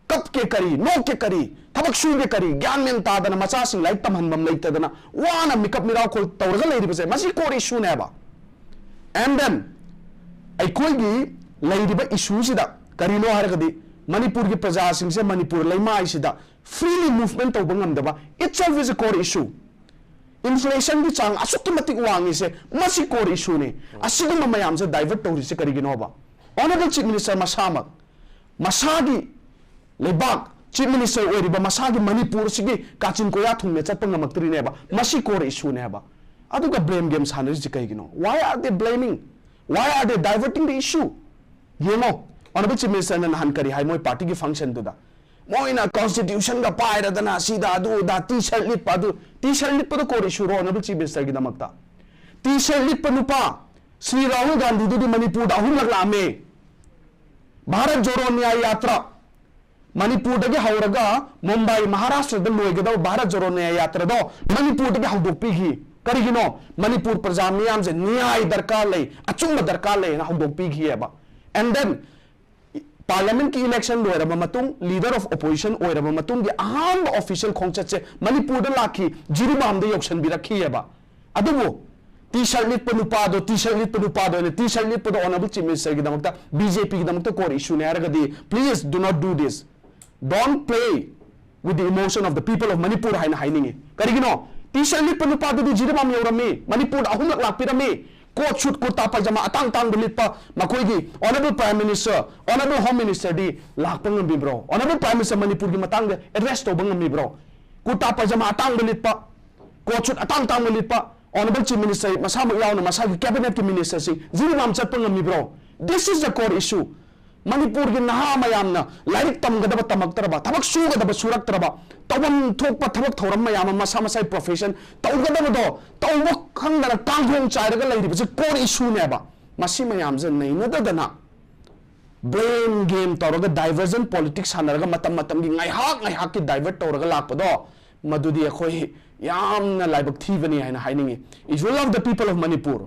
ꯀꯞꯀꯦ ꯀꯔꯤ, ꯅꯣꯛꯀꯦ ꯀꯔꯤ, ꯊꯕꯛ ꯁꯨꯒꯦ ꯀꯔꯤ, ꯒ꯭ꯌꯥꯟ ꯃꯦꯟ ꯇꯥꯗꯅ, ꯃꯆꯥꯁꯤꯡ ꯂꯥꯏꯔꯤꯛ ꯇꯝꯍꯟꯐꯝ ꯂꯩꯇꯗꯅ ꯋꯥꯅ ꯃꯤꯀꯞ ꯃꯤꯔꯥꯎꯈꯣꯜ ꯇꯧꯔꯒ ꯂꯩꯔꯤꯕꯁꯦ, ꯃꯁꯤ core issueꯅꯦꯕ꯫ And then ꯑꯩꯈꯣꯏꯒꯤ ꯂꯩꯔꯤꯕ issueꯁꯤꯗ ꯀꯔꯤꯅꯣ ꯍꯥꯏꯔꯒꯗꯤ, ꯃꯅꯤꯄꯨꯔꯒꯤ ꯄ꯭ꯔꯖꯥꯁꯤꯡꯁꯦ ꯃꯅꯤꯄꯨꯔ ꯂꯩꯃꯥꯏꯁꯤꯗ freely movement ꯇꯧꯕ ꯉꯝꯗꯕ, itself is a core issue꯫ Inflationꯒꯤ ꯆꯥꯡ ꯑꯁꯨꯛꯀꯤ ꯃꯇꯤꯛ ꯋꯥꯡꯉꯤꯁꯦ, ꯃꯁꯤ core issueꯅꯤ꯫ ꯑꯁꯤꯒꯨꯝꯕ ꯃꯌꯥꯝꯁꯦ divert ꯇꯧꯔꯤꯁꯦ ꯀꯔꯤꯒꯤꯅꯣꯕ? Honourable Chief Minister ꯃꯁꯥꯃꯛ, ꯃꯁꯥꯒꯤ ꯂꯩꯕꯥꯛ Chief Minister ꯑꯣꯏꯔꯤꯕ ꯃꯁꯥꯒꯤ ꯃꯅꯤꯄꯨꯔ ꯑꯁꯤꯒꯤ ꯀꯥꯆꯤꯟ ꯀꯣꯌꯥ ꯊꯨꯡꯅ ꯆꯠꯄ ꯉꯝꯃꯛꯇ꯭ꯔꯤꯅꯦꯕ꯫ ꯃꯁꯤ core issueꯅꯦꯕ꯫ ꯑꯗꯨꯒ blame game ꯁꯥꯟꯅꯔꯤꯁꯤ ꯀꯩꯒꯤꯅꯣ? Why are they blaming? Why are they diverting the issue? ꯌꯦꯡꯉꯣ, Honourable Chief Ministerꯅ ꯅꯍꯥꯟ ꯀꯔꯤ ꯍꯥꯏ ꯃꯣꯏ partyꯒꯤ functionꯗꯨꯗ? ꯃꯣꯏꯅ constitutionꯒ ꯄꯥꯏꯔꯗꯅ ꯁꯤꯗ ꯑꯗꯨ ꯑꯗꯥ T-shirt ꯂꯤꯠꯄ ꯑꯗꯨ, T-shirt ꯂꯤꯠꯄꯗꯣ core issueꯔꯣ Honourable Chief Ministerꯒꯤꯗꯃꯛꯇ? T-shirt ꯂꯤꯠꯄ ꯅꯨꯄꯥ ꯁ꯭ꯔꯤ ꯔꯥꯍꯨꯜ ꯒꯥꯟꯙꯤꯗꯨꯗꯤ ꯃꯅꯤꯄꯨꯔꯗ ꯑꯍꯨꯝꯂꯛ ꯂꯥꯛꯑꯝꯃꯦ꯫ ꯚꯥꯔꯠ ꯖꯣꯔꯣ ꯅ꯭ꯌꯥꯌ ꯌꯥꯇ꯭ꯔꯥ, ꯃꯅꯤꯄꯨꯔꯗꯒꯤ ꯍꯧꯔꯒ ꯃꯨꯝꯕꯥꯏ, ꯃꯍꯥꯔꯥꯁꯇ꯭ꯔꯗ ꯂꯣꯏꯒꯗꯕ ꯚꯥꯔꯠ ꯖꯣꯔꯣ ꯅ꯭ꯌꯥꯌ ꯌꯥꯇ꯭ꯔꯥꯗꯣ ꯃꯅꯤꯄꯨꯔꯗꯒꯤ ꯍꯧꯗꯣꯛꯄꯤꯈꯤ꯫ ꯀꯔꯤꯒꯤꯅꯣ? ꯃꯅꯤꯄꯨꯔ ꯄ꯭ꯔꯖꯥ ꯃꯤꯌꯥꯝꯁꯦ ꯅ꯭ꯌꯥꯌ ꯗꯔꯀꯥꯔ ꯂꯩ, ꯑꯆꯨꯝꯕ ꯗꯔꯀꯥꯔ ꯂꯩ ꯍꯥꯏꯅ ꯍꯧꯗꯣꯛꯄꯤꯈꯤꯑꯕ꯫ And then Parliamentꯀꯤ election ꯂꯣꯏꯔꯕ ꯃꯇꯨꯡ, leader of opposition ꯑꯣꯏꯔꯕ ꯃꯇꯨꯡꯒꯤ ꯑꯍꯥꯟꯕ official ꯈꯣꯡꯆꯠꯁꯦ ꯃꯅꯤꯄꯨꯔꯗ ꯂꯥꯛꯈꯤ, ꯖꯤꯔꯤꯕꯥꯝꯗ ꯌꯧꯁꯟꯕꯤꯔꯛꯈꯤꯑꯕ꯫ ꯑꯗꯨꯕꯨ T-shirt ꯂꯤꯠꯄ ꯅꯨꯄꯥꯗꯣ, T-shirt ꯂꯤꯠꯄ ꯅꯨꯄꯥꯗꯣ ꯑꯣꯏꯅ T-shirt ꯂꯤꯠꯄꯗꯣ Honourable Chief Ministerꯒꯤꯗꯃꯛꯇ, BJPꯒꯤꯗꯃꯛꯇ core issueꯅꯦ ꯍꯥꯏꯔꯒꯗꯤ, please do not do this. Don't play with the emotion of the people of Manipur ꯍꯥꯏꯅ ꯍꯥꯏꯅꯤꯡꯉꯤ꯫ ꯀꯔꯤꯒꯤꯅꯣ? T-shirt ꯂꯤꯠꯄ ꯅꯨꯄꯥꯗꯨꯗꯤ ꯖꯤꯔꯤꯕꯥꯝ ꯌꯧꯔꯝꯃꯤ, ꯃꯅꯤꯄꯨꯔꯗ ꯑꯍꯨꯝꯂꯛ ꯂꯥꯛꯄꯤꯔꯝꯃꯤ, coat suit, ꯀꯨꯔꯇꯥ ꯄꯥꯏꯖꯃꯥ ꯑꯇꯥꯡ ꯑꯇꯥꯡꯕ ꯂꯤꯠꯄ ꯃꯈꯣꯏꯒꯤ Honourable Prime Minister, Honourable Home Ministerꯗꯤ ꯂꯥꯛꯄ ꯉꯝꯕꯤꯕ꯭ꯔꯣ? Honourable Prime Minister ꯃꯅꯤꯄꯨꯔꯒꯤ ꯃꯇꯥꯡꯗ address ꯇꯧꯕ ꯉꯝꯃꯤꯕ꯭ꯔꯣ? ꯀꯨꯔꯇꯥ ꯄꯥꯏꯖꯃꯥ ꯑꯇꯥꯡꯕ ꯂꯤꯠꯄ, coat suit ꯑꯇꯥꯡ ꯑꯇꯥꯡꯕ ꯂꯤꯠꯄ Honourable Chief Minister ꯃꯁꯥꯃꯛ ꯌꯥꯎꯅ ꯃꯁꯥꯒꯤ cabinetꯀꯤ ministerꯁꯤꯡ ꯖꯤꯔꯤꯕꯥꯝ ꯆꯠꯄ ꯉꯝꯃꯤꯕ꯭ꯔꯣ? This is the core issue. ꯃꯅꯤꯄꯨꯔꯒꯤ ꯅꯍꯥ ꯃꯌꯥꯝꯅ ꯂꯥꯏꯔꯤꯛ ꯇꯝꯒꯗꯕ ꯇꯝꯃꯛꯇ꯭ꯔꯕ, ꯊꯕꯛ ꯁꯨꯒꯗꯕ ꯁꯨꯔꯛꯇ꯭ꯔꯕ, ꯇꯧꯐꯝ ꯊꯣꯛꯄ ꯊꯕꯛ ꯊꯧꯔꯝ ꯃꯌꯥꯝ ꯑꯃ ꯃꯁꯥ ꯃꯁꯥꯒꯤ profession ꯇꯧꯒꯗꯕꯗꯣ ꯇꯧꯕ ꯈꯪꯗꯅ ꯀꯥꯡꯈꯣꯡ ꯆꯥꯏꯔꯒ ꯂꯩꯔꯤꯕꯁꯦ core issueꯅꯦꯕ꯫ ꯃꯁꯤ ꯃꯌꯥꯝꯁꯦ ꯅꯩꯅꯗꯗꯅ blame game ꯇꯧꯔꯒ diversion politics ꯁꯥꯟꯅꯔꯒ ꯃꯇꯝ ꯃꯇꯝꯒꯤ ꯉꯥꯏꯍꯥꯛ ꯉꯥꯏꯍꯥꯛꯀꯤ divert ꯇꯧꯔꯒ ꯂꯥꯛꯄꯗꯣ ꯃꯗꯨꯗꯤ ꯑꯩꯈꯣꯏ ꯌꯥꯝꯅ ꯂꯥꯏꯕꯛ ꯊꯤꯕꯅꯤ ꯍꯥꯏꯅ ꯍꯥꯏꯅꯤꯡꯉꯤ꯫ If you love the people of Manipur,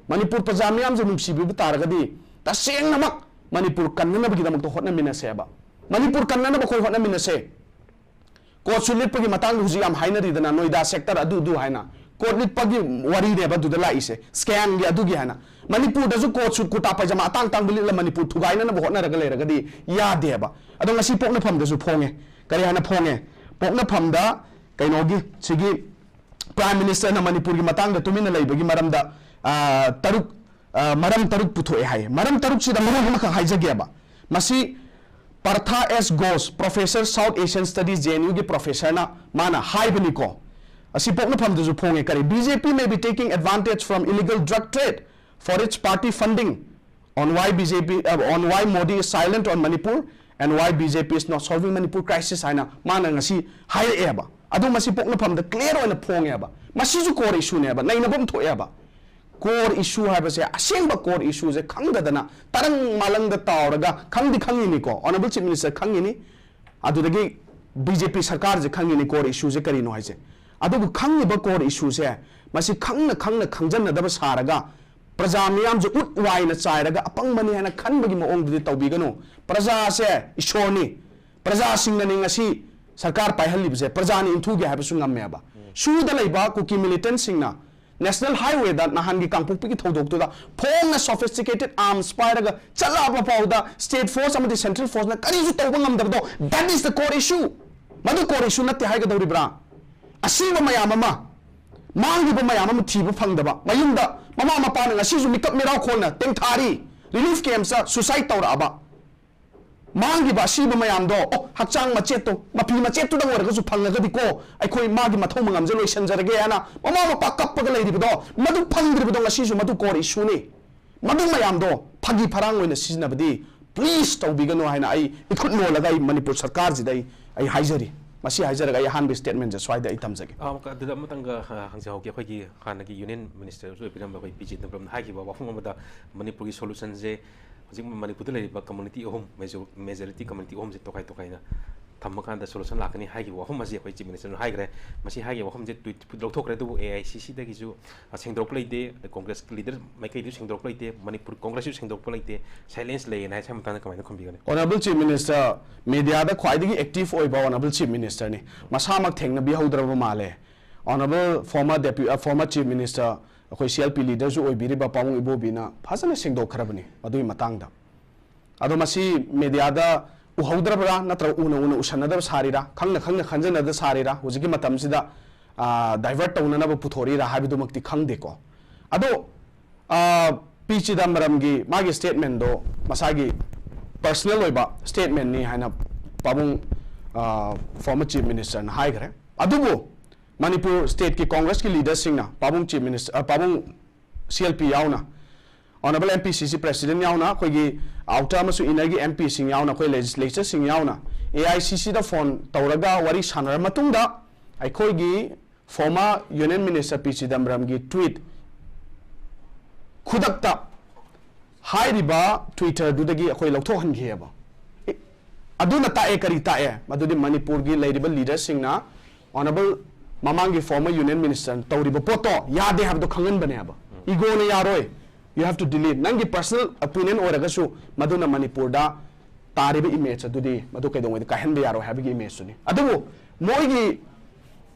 Manipur ꯄ꯭ꯔꯖꯥ ꯃꯤꯌꯥꯝꯁꯦ ꯅꯨꯡꯁꯤꯕꯤꯕ ꯇꯥꯔꯒꯗꯤ ꯇꯁꯦꯡꯅꯃꯛ ꯃꯅꯤꯄꯨꯔ ꯀꯟꯅꯅꯕꯒꯤꯗꯃꯛꯇ ꯍꯣꯠꯅꯃꯤꯟꯅꯁꯦꯕ꯫ ꯃꯅꯤꯄꯨꯔ ꯀꯟꯅꯅꯕ ꯑꯩꯈꯣꯏ ꯍꯣꯠꯅꯃꯤꯟꯅꯁꯦ꯫ Coat suit ꯂꯤꯠꯄꯒꯤ ꯃꯇꯥꯡꯗ ꯍꯧꯖꯤꯛ ꯌꯥꯝ ꯍꯥꯏꯅꯔꯤꯗꯅ, ꯅꯣꯏꯗꯥ sector ꯑꯗꯨ ꯑꯗꯨ ꯍꯥꯏꯅ꯫ Coat ꯂꯤꯠꯄꯒꯤ ꯋꯥꯔꯤꯅꯦꯕ ꯑꯗꯨꯗ ꯂꯥꯛꯏꯁꯦ, scamꯒꯤ ꯑꯗꯨꯒꯤ ꯍꯥꯏꯅ꯫ ꯃꯅꯤꯄꯨꯔꯗꯁꯨ coat suit, ꯀꯨꯔꯇꯥ ꯄꯥꯏꯖꯃꯥ ꯑꯇꯥꯡ ꯑꯇꯥꯡꯕ ꯂꯤꯠꯂ ꯃꯅꯤꯄꯨꯔ ꯊꯨꯒꯥꯏꯅꯅꯕ ꯍꯣꯠꯅꯔꯒ ꯂꯩꯔꯒꯗꯤ ꯌꯥꯗꯦꯕ꯫ ꯑꯗꯣ ꯉꯁꯤ ꯄꯣꯛꯅꯐꯝꯗꯁꯨ ꯐꯣꯡꯉꯦ꯫ ꯀꯔꯤ ꯍꯥꯏꯅ ꯐꯣꯡꯉꯦ? ꯄꯣꯛꯅꯐꯝꯗ ꯀꯩꯅꯣꯒꯤ, ꯁꯤꯒꯤ Prime Ministerꯅ ꯃꯅꯤꯄꯨꯔꯒꯤ ꯃꯇꯥꯡꯗ ꯇꯨꯃꯤꯟꯅ ꯂꯩꯕꯒꯤ ꯃꯔꯝꯗ, ꯑ, ꯇꯔꯨꯛ, ꯑ, ꯃꯔꯝ ꯇꯔꯨꯛ ꯄꯨꯊꯣꯛꯑꯦ ꯍꯥꯏꯌꯦ꯫ ꯃꯔꯝ ꯇꯔꯨꯛꯁꯤꯗ ꯃꯔꯣꯜ ꯑꯃꯈꯛ ꯍꯥꯏꯖꯒꯦꯕ꯫ ꯃꯁꯤ Partha S Ghosh, Professor South Asian Studies, J N Uꯒꯤ professorꯅ ꯃꯥꯅ ꯍꯥꯏꯕꯅꯤꯀꯣ꯫ ꯑꯁꯤ ꯄꯣꯛꯅꯐꯝꯗꯁꯨ ꯐꯣꯡꯉꯦ꯫ ꯀꯔꯤ? "B J P may be taking advantage from illegal drug trade for its party funding on why B J P, uh, on why Modi is silent on Manipur and why B J P is not solving Manipur crisis" ꯍꯥꯏꯅ ꯃꯥꯅ ꯉꯁꯤ ꯍꯥꯏꯔꯛꯑꯦꯕ꯫ ꯑꯗꯨ ꯃꯁꯤ ꯄꯣꯛꯅꯐꯝꯗ clear ꯑꯣꯏꯅ ꯐꯣꯡꯉꯦꯕ꯫ ꯃꯁꯤꯁꯨ core issueꯅꯦꯕ, ꯅꯩꯅꯐꯝ ꯊꯣꯛꯑꯦꯕ꯫ Core issue ꯍꯥꯏꯕꯁꯦ, ꯑꯁꯦꯡꯕ core issueꯁꯦ ꯈꯪꯗꯗꯅ ꯇꯔꯪ ꯃꯥꯂꯪꯗ ꯇꯥꯎꯔꯒ, ꯈꯪꯗꯤ ꯈꯪꯉꯤꯅꯤꯀꯣ, Honourable Chief Minister ꯈꯪꯉꯤꯅꯤ, ꯑꯗꯨꯗꯒꯤ B J P ꯁꯔꯀꯥꯔꯁꯦ ꯈꯪꯉꯤꯅꯤ core issueꯁꯦ ꯀꯔꯤꯅꯣ ꯍꯥꯏꯁꯦ꯫ ꯑꯗꯨꯕꯨ ꯈꯪꯉꯤꯕ core issueꯁꯦ, ꯃꯁꯤ ꯈꯪꯅ ꯈꯪꯅ ꯈꯪꯖꯟꯅꯗꯕ ꯁꯥꯔꯒ ꯄ꯭ꯔꯖꯥ ꯃꯤꯌꯥꯝꯁꯦ ꯎꯠ ꯋꯥꯏꯅ ꯆꯥꯏꯔꯒ ꯑꯄꯪꯕꯅꯤ ꯍꯥꯏꯅ ꯈꯟꯕꯒꯤ ꯃꯑꯣꯡꯗꯨꯗꯤ ꯇꯧꯕꯤꯒꯅꯨ꯫ ꯄ꯭ꯔꯖꯥꯁꯦ ꯏꯁꯣꯔꯅꯤ꯫ ꯄ꯭ꯔꯖꯥꯁꯤꯡꯅꯅꯤ ꯉꯁꯤ ꯁꯔꯀꯥꯔ ꯄꯥꯏꯍꯜꯂꯤꯕꯁꯦ꯫ ꯄ꯭ꯔꯖꯥꯅ ꯏꯟꯊꯨꯒꯦ ꯍꯥꯏꯕꯁꯨ ꯉꯝꯃꯦꯕ꯫ ꯁꯨꯗ ꯂꯩꯕ ꯀꯨꯀꯤ militantꯁꯤꯡꯅ National Highwayꯗ ꯅꯍꯥꯟꯒꯤ ꯀꯥꯡꯄꯣꯛꯄꯤꯒꯤ ꯊꯧꯗꯣꯛꯇꯨꯗ ꯐꯣꯡꯅ sophisticated arms ꯄꯥꯏꯔꯒ ꯆꯠꯂꯛꯑꯕ ꯐꯥꯎꯗ state force ꯑꯃꯗꯤ central forceꯅ ꯀꯔꯤꯁꯨ ꯇꯧꯕ ꯉꯝꯗꯕꯗꯣ, that is the core issue꯫ ꯃꯗꯨ core issue ꯅꯠꯇꯦ ꯍꯥꯏꯒꯗꯧꯔꯤꯕ꯭ꯔꯥ? ꯑꯁꯤꯕ ꯃꯌꯥꯝ ꯑꯃ, ꯃꯥꯡꯈꯤꯕ ꯃꯌꯥꯝ ꯑꯃ ꯊꯤꯕ ꯐꯪꯗꯕ, ꯃꯌꯨꯝꯗ ꯃꯃꯥ ꯃꯄꯥꯅ ꯉꯁꯤꯁꯨ ꯃꯤꯀꯞ ꯃꯤꯔꯥꯎ ꯈꯣꯟꯅ ꯇꯦꯡꯊꯥꯔꯤ, relief campꯁꯇ suicide ꯇꯧꯔꯛꯑꯕ, ꯃꯥꯡꯈꯤꯕ ꯑꯁꯤꯕ ꯃꯌꯥꯝꯗꯣ, ꯑꯣ, ꯍꯛꯆꯥꯡ ꯃꯆꯦꯠꯇꯣ, ꯃꯐꯤ ꯃꯆꯦꯠꯇꯨꯗꯪ ꯑꯣꯏꯔꯒꯁꯨ ꯐꯪꯉꯒꯗꯤꯀꯣ, ꯑꯩꯈꯣꯏ ꯃꯥꯒꯤ ꯃꯊꯧ ꯃꯉꯝꯁꯦ ꯂꯣꯏꯁꯤꯟꯖꯔꯒꯦ ꯍꯥꯏꯅ ꯃꯃꯥ ꯃꯄꯥ ꯀꯞꯄꯒ ꯂꯩꯔꯤꯕꯗꯣ, ꯃꯗꯨ ꯐꯪꯗ꯭ꯔꯤꯕꯗꯣ ꯉꯁꯤꯁꯨ ꯃꯗꯨ core issueꯅꯤ꯫ ꯃꯗꯨ ꯃꯌꯥꯝꯗꯣ ꯐꯥꯒꯤ ꯐꯔꯥꯡ ꯑꯣꯏꯅ ꯁꯤꯖꯤꯟꯅꯕꯗꯤ please ꯇꯧꯕꯤꯒꯅꯨ ꯍꯥꯏꯅ ꯑꯩ ꯏꯈꯨꯠ ꯅꯣꯜꯂꯒ ꯑꯩ ꯃꯅꯤꯄꯨꯔ ꯁꯔꯀꯥꯔꯁꯤꯗ ꯑꯩ, ꯑꯩ ꯍꯥꯏꯖꯔꯤ꯫ ꯃꯁꯤ ꯍꯥꯏꯖꯔꯒ ꯑꯩ ꯑꯍꯥꯟꯕ statementꯁꯦ ꯁ꯭ꯋꯥꯏꯗ ꯑꯩ ꯊꯝꯖꯒꯦ꯫ ꯑꯥ, ꯑꯃꯨꯛꯀ ꯑꯗꯨꯗ ꯑꯃꯇꯪꯒ, ꯑ, ꯍꯪꯖꯍꯧꯒꯦ꯫ ꯑꯩꯈꯣꯏꯒꯤ ꯍꯥꯟꯅꯒꯤ Union Minister ꯑꯣꯏꯕꯤꯔꯝꯕ ꯑꯩꯈꯣꯏ ꯄꯤ ꯆꯤꯗꯝꯕꯔꯝꯅ ꯍꯥꯏꯈꯤꯕ ꯋꯥꯐꯝ ꯑꯃꯗ, ꯃꯅꯤꯄꯨꯔꯒꯤ solutionꯁꯦ ꯍꯧꯖꯤꯛ ꯃꯅꯤꯄꯨꯔꯗ ꯂꯩꯔꯤꯕ community ꯑꯍꯨꯝ, major-, majority community ꯑꯍꯨꯝꯁꯦ ꯇꯣꯈꯥꯏ ꯇꯣꯈꯥꯏꯅ ꯊꯝꯃꯀꯥꯟꯗ solution ꯂꯥꯛꯀꯅꯤ ꯍꯥꯏꯈꯤꯕ ꯋꯥꯐꯝ ꯑꯁꯤ ꯑꯩꯈꯣꯏ Chief Ministerꯅ ꯍꯥꯏꯈ꯭ꯔꯦ꯫ ꯃꯁꯤ ꯍꯥꯏꯈꯤꯕ ꯋꯥꯐꯝꯁꯦ tweet ꯐꯨꯠ ꯂꯧꯊꯣꯛꯈ꯭ꯔꯦ, ꯑꯗꯨꯕꯨ A I C Cꯗꯒꯤꯁꯨ, ꯑ, ꯁꯦꯡꯗꯣꯔꯛꯄ ꯂꯩꯇꯦ, ꯑꯗꯩ Congressꯀꯤ leader ꯃꯥꯏꯀꯩꯗꯁꯨ ꯁꯦꯡꯗꯣꯔꯛꯄ ꯂꯩꯇꯦ, ꯃꯅꯤꯄꯨꯔ Congressꯁꯨ ꯁꯦꯡꯗꯣꯔꯛꯄ ꯂꯩꯇꯦ, silence ꯂꯩꯌꯦꯅ ꯍꯥꯏ꯫ ꯁꯤ ꯃꯇꯥꯡꯗ ꯀꯃꯥꯏꯅ ꯈꯨꯝꯕꯤꯒꯅꯤ? Honourable Chief Minister, mediaꯗ ꯈ꯭ꯋꯥꯏꯗꯒꯤ active ꯑꯣꯏꯕ Honourable Chief Ministerꯅꯤ꯫ ꯃꯁꯥꯃꯛ ꯊꯦꯡꯅꯕꯤꯍꯧꯗ꯭ꯔꯕ ꯃꯥꯜꯂꯦ꯫ Honourable former Depu-, ꯑ, former Chief Minister, ꯑꯩꯈꯣꯏ C L P leaderꯁꯨ ꯑꯣꯏꯕꯤꯔꯤꯕ ꯄꯥꯕꯨꯡ ꯏꯕꯣꯕꯤꯅ ꯐꯖꯅ ꯁꯦꯡꯗꯣꯛꯈ꯭ꯔꯕꯅꯤ ꯃꯗꯨꯒꯤ ꯃꯇꯥꯡꯗ꯫ ꯑꯗꯣ ꯃꯁꯤ mediaꯗ ꯎꯍꯧꯗ꯭ꯔꯕ꯭ꯔꯥ, ꯅꯠꯇ꯭ꯔꯒ ꯎꯅ ꯎꯅ ꯎꯁꯟꯅꯗꯕ ꯁꯥꯔꯤꯔꯥ, ꯈꯪꯅ ꯈꯪꯅ ꯈꯟꯖꯟꯅꯗ ꯁꯥꯔꯤꯔꯥ? ꯍꯧꯖꯤꯛꯀꯤ ꯃꯇꯝꯁꯤꯗ ꯗꯥꯏꯚꯔꯠ ꯇꯧꯅꯅꯕ ꯄꯨꯊꯣꯔꯛꯏꯔꯥ ꯍꯥꯏꯕꯗꯨꯃꯛꯇꯤ ꯈꯪꯗꯦꯀꯣ꯫ ꯑꯗꯣ ꯄꯤ ꯆꯤꯗꯝꯕꯔꯝꯒꯤ ꯃꯥꯒꯤ ꯁ꯭ꯇꯦꯠꯃꯦꯟꯗꯣ ꯃꯁꯥꯒꯤ ꯄꯔꯁꯅꯦꯜ ꯑꯣꯏꯕ ꯁ꯭ꯇꯦꯠꯃꯦꯟꯅꯤ ꯍꯥꯏꯅ ꯄꯥꯕꯨꯡ ꯐꯣꯔꯃꯔ ꯆꯤꯐ ꯃꯤꯅꯤꯁꯇꯔꯅ ꯍꯥꯏꯈ꯭ꯔꯦ꯫ ꯑꯗꯨꯕꯨ ꯃꯅꯤꯄꯨꯔ ꯁ꯭ꯇꯦꯠꯀꯤ ꯀꯣꯡꯒ꯭ꯔꯦꯁꯀꯤ ꯂꯤꯗꯔꯁꯤꯡꯅ ꯄꯥꯕꯨꯡ ꯆꯤꯐ ꯃꯤꯅꯤꯁꯇꯔ ꯄꯥꯕꯨꯡ ꯁꯤ ꯑꯦꯜ ꯄꯤ ꯌꯥꯎꯅ, ꯑꯣꯅꯔꯦꯕꯜ ꯑꯦꯝ ꯄꯤ ꯁꯤ ꯁꯤ ꯄ꯭ꯔꯦꯁꯤꯗꯦꯟ ꯌꯥꯎꯅ, ꯑꯩꯈꯣꯏꯒꯤ ꯑꯥꯎꯇꯔ ꯑꯃꯁꯨꯡ ꯏꯅꯔꯒꯤ ꯑꯦꯝ ꯄꯤꯁꯤꯡ ꯌꯥꯎꯅ, ꯑꯩꯈꯣꯏ ꯂꯦꯖꯤꯁꯂꯦꯆꯔꯁꯤꯡ ꯌꯥꯎꯅ ꯑꯦ ꯑꯥꯏ ꯁꯤ ꯁꯤꯗ ꯐꯣꯟ ꯇꯧꯔꯒ ꯋꯥꯔꯤ ꯁꯥꯟꯅꯔ ꯃꯇꯨꯡꯗ ꯑꯩꯈꯣꯏꯒꯤ ꯐꯣꯔꯃꯔ ꯌꯨꯅꯤꯌꯟ ꯃꯤꯅꯤꯁꯇꯔ ꯄꯤ ꯆꯤꯗꯝꯕꯔꯝꯒꯤ ꯇ꯭ꯋꯤꯠ ꯈꯨꯗꯛꯇ ꯍꯥꯏꯔꯤꯕ ꯇ꯭ꯋꯤꯇꯔꯗꯨꯗꯒꯤ ꯑꯩꯈꯣꯏ ꯂꯧꯊꯣꯛꯍꯟꯈꯤꯑꯕ꯫ ꯑꯗꯨꯅ ꯇꯥꯛꯑꯦ, ꯀꯔꯤ ꯇꯥꯛꯑꯦ? ꯃꯗꯨꯗꯤ ꯃꯅꯤꯄꯨꯔꯒꯤ ꯂꯩꯔꯤꯕ ꯂꯤꯗꯔꯁꯤꯡꯅ ꯑꯣꯅꯔꯦꯕꯜ ꯃꯃꯥꯡꯒꯤ ꯐꯣꯔꯃꯔ ꯌꯨꯅꯤꯌꯟ ꯃꯤꯅꯤꯁꯇꯔꯅ ꯇꯧꯔꯤꯕ ꯄꯣꯠꯇꯣ ꯌꯥꯗꯦ ꯍꯥꯏꯕꯗꯣ ꯈꯪꯍꯟꯕꯅꯦꯕ꯫ ꯏꯒꯣꯅ ꯌꯥꯔꯣꯏ, you have to delete꯫ ꯅꯪꯒꯤ ꯄꯔꯁꯅꯦꯜ ꯑꯣꯄꯤꯅꯤꯌꯟ ꯑꯣꯏꯔꯒꯁꯨ ꯃꯗꯨꯅ ꯃꯅꯤꯄꯨꯔꯗ ꯇꯥꯔꯤꯕ ꯏꯃꯦꯖ ꯑꯗꯨꯗꯤ ꯃꯗꯨ ꯀꯩꯗꯧꯉꯩꯗ ꯀꯥꯏꯍꯟꯕ ꯌꯥꯔꯣꯏ ꯍꯥꯏꯕꯒꯤ ꯏꯃꯦꯖꯇꯨꯅꯤ꯫ ꯑꯗꯨꯕꯨ ꯃꯣꯏꯒꯤ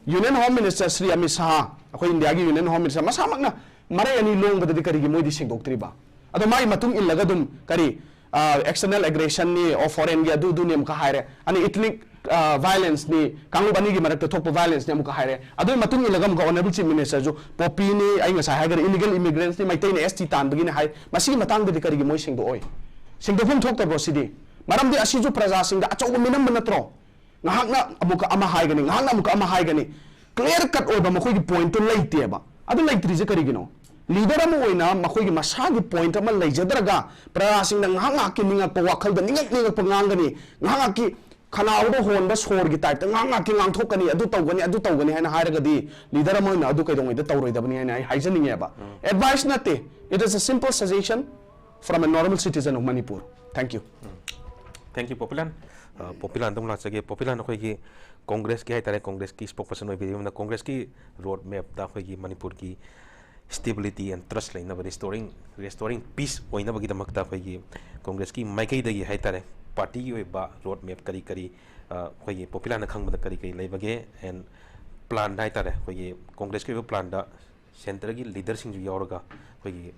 union home minister Shri Amit Shah, ꯑꯩꯈꯣꯏ ꯏꯟꯗꯤꯌꯥꯒꯤ ꯌꯨꯅꯤꯌꯟ ꯍꯣꯝ ꯃꯤꯅꯤꯁꯇꯔ ꯃꯁꯥꯃꯛꯅ ꯃꯔꯩ ꯑꯅꯤ ꯂꯣꯡꯕꯗꯗꯤ ꯀꯔꯤꯒꯤ ꯃꯣꯏꯗꯤ ꯁꯦꯡꯗꯣꯛꯇ꯭ꯔꯤꯕ? ꯑꯗꯣ ꯃꯥꯒꯤ ꯃꯇꯨꯡ ꯏꯜꯂꯒ ꯑꯗꯨꯝ ꯀꯔꯤ, ꯑꯦꯛꯁꯇꯔꯅꯦꯜ ꯑꯦꯒ꯭ꯔꯦꯁꯟꯅꯤ, ꯑꯣ ꯐꯣꯔꯦꯟꯒꯤ ꯑꯗꯨꯗꯨꯅꯤ ꯑꯃꯨꯛꯀ ꯍꯥꯏꯔꯦ, ꯑꯅꯤ ꯏꯊꯅꯤꯛ ꯚꯥꯏꯂꯦꯟꯁꯅꯤ, ꯀꯥꯡꯂꯨꯞ ꯑꯅꯤꯒꯤ ꯃꯔꯛꯇ ꯊꯣꯛꯄ ꯚꯥꯏꯂꯦꯟꯁꯅꯤ ꯑꯃꯨꯛꯀ ꯍꯥꯏꯔꯦ꯫ ꯑꯗꯨꯒꯤ ꯃꯇꯨꯡ ꯏꯜꯂꯒ ꯑꯃꯨꯛꯀ ꯑꯣꯅꯔꯦꯕꯜ ꯆꯤꯐ ꯃꯤꯅꯤꯁꯇꯔꯁꯨ ꯄꯣꯄꯤꯅꯤ, ꯑꯩ ꯉꯁꯥꯏ ꯍꯥꯏꯈ꯭ꯔꯦ, ꯏꯂꯤꯒꯦꯜ ꯏꯃꯤꯒ꯭ꯔꯦꯟꯠꯁꯅꯤ, ꯃꯩꯇꯩꯅ ꯑꯦꯁ ꯇꯤ ꯇꯥꯟꯕꯒꯤꯅꯤ ꯍꯥꯏ꯫ ꯃꯁꯤꯒꯤ ꯃꯇꯥꯡꯗꯗꯤ ꯀꯔꯤꯒꯤ ꯃꯣꯏ ꯁꯦꯡꯗꯣꯛꯑꯣꯏ? ꯁꯦꯡꯗꯣꯛꯐꯝ ꯊꯣꯛꯇꯕ꯭ꯔꯣ ꯁꯤꯗꯤ? ꯃꯔꯝꯗꯤ ꯑꯁꯤꯁꯨ ꯄ꯭ꯔꯖꯥꯁꯤꯡꯗ ꯑꯆꯧꯕ ꯃꯤꯅꯝꯕ ꯅꯠꯇ꯭ꯔꯣ? ꯉꯥꯏꯍꯥꯛꯅ ꯑꯃꯨꯛꯀ ꯑꯃ ꯍꯥꯏꯒꯅꯤ, ꯉꯥꯏꯍꯥꯛꯅ ꯑꯃꯨꯛꯀ ꯑꯃ ꯍꯥꯏꯒꯅꯤ, ꯀ꯭ꯂꯤꯌꯥꯔ ꯀꯠ ꯑꯣꯏꯕ ꯃꯈꯣꯏꯒꯤ ꯄꯣꯏꯟꯠꯇꯨ ꯂꯩꯇꯦꯕ꯫ ꯑꯗꯨ ꯂꯩꯇ꯭ꯔꯤꯁꯦ ꯀꯔꯤꯒꯤꯅꯣ? ꯂꯤꯗꯔ ꯑꯃ ꯑꯣꯏꯅ ꯃꯈꯣꯏꯒꯤ ꯃꯁꯥꯒꯤ ꯄꯣꯏꯟꯠ ꯑꯃ ꯂꯩꯖꯗ꯭ꯔꯒ ꯄ꯭ꯔꯖꯥꯁꯤꯡꯅ ꯉꯥꯏꯍꯥꯛ ꯉꯥꯏꯍꯥꯛꯀꯤ ꯅꯤꯡꯉꯛꯄ ꯋꯥꯈꯜꯗ ꯅꯤꯡꯉꯛ ꯅꯤꯡꯉꯛꯄ ꯉꯥꯡꯒꯅꯤ, ꯉꯥꯏꯍꯥꯛ ꯉꯥꯏꯍꯥꯛꯀꯤ ꯈꯅꯥꯎꯗ ꯍꯣꯟꯕ ꯁꯣꯔꯒꯤ ꯇꯥꯏꯞꯇ ꯉꯥꯏꯍꯥꯛ ꯉꯥꯏꯍꯥꯛꯀꯤ ꯉꯥꯡꯊꯣꯛꯀꯅꯤ, ꯑꯗꯨ ꯇꯧꯒꯅꯤ, ꯑꯗꯨ ꯇꯧꯒꯅꯤ ꯍꯥꯏꯅ ꯍꯥꯏꯔꯒꯗꯤ ꯂꯤꯗꯔ ꯑꯃ ꯑꯣꯏꯅ ꯑꯗꯨ ꯀꯩꯗꯧꯉꯩꯗ ꯇꯧꯔꯣꯏꯗꯕꯅꯤ ꯍꯥꯏꯅ ꯑꯩ ꯍꯥꯏꯖꯅꯤꯡꯉꯦꯕ꯫ ꯑꯦꯗꯚꯥꯏꯁ ꯅꯠꯇꯦ, it is a simple suggestion from a normal citizen of Manipur. Thank you. Thank you, ꯄꯣꯄꯤꯂꯥꯟ꯫ ꯄꯣꯄꯤꯂꯥꯟꯗ ꯑꯃꯨꯛ ꯂꯥꯛꯆꯒꯦ꯫ ꯄꯣꯄꯤꯂꯥꯟ, ꯑꯩꯈꯣꯏꯒꯤ ꯀꯣꯡꯒ꯭ꯔꯦꯁꯀꯤ ꯍꯥꯏꯇꯥꯔꯦ, ꯀꯣꯡꯒ꯭ꯔꯦꯁꯀꯤ ꯁ꯭ꯄꯣꯛꯄꯔꯁꯟ ꯑꯣꯏꯕꯤꯔꯤꯕꯅ ꯀꯣꯡꯒ꯭ꯔꯦꯁꯀꯤ ꯔꯣꯗ ꯃꯦꯞꯇ ꯑꯩꯈꯣꯏꯒꯤ ꯃꯅꯤꯄꯨꯔꯒꯤ stability and trust ꯂꯩꯅꯕ, restoring restoring peace ꯑꯣꯏꯅꯕꯒꯤꯗꯃꯛꯇ ꯑꯩꯈꯣꯏꯒꯤ ꯀꯣꯡꯒ꯭ꯔꯦꯁꯀꯤ ꯃꯥꯏꯀꯩꯗꯒꯤ ꯍꯥꯏꯇꯥꯔꯦ, ꯄꯥꯔꯇꯤꯒꯤ ꯑꯣꯏꯕ ꯔꯣꯗ ꯃꯦꯞ ꯀꯔꯤ ꯀꯔꯤ, ꯑꯩꯈꯣꯏꯒꯤ ꯄꯣꯄꯤꯂꯥꯟꯅ ꯈꯪꯕꯗ ꯀꯔꯤ ꯀꯔꯤ ꯂꯩꯕꯒꯦ? ꯑꯦꯟ ꯄ꯭ꯂꯥꯟꯗ ꯍꯥꯏꯇꯥꯔꯦ, ꯑꯩꯈꯣꯏꯒꯤ ꯀꯣꯡꯒ꯭ꯔꯦꯁꯀꯤ ꯑꯣꯏꯕ ꯄ꯭ꯂꯥꯟꯗ ꯁꯦꯟꯇꯔꯒꯤ ꯂꯤꯗꯔꯁꯤꯡꯁꯨ ꯌꯥꯎꯔꯒ ꯑꯩꯈꯣꯏꯒꯤ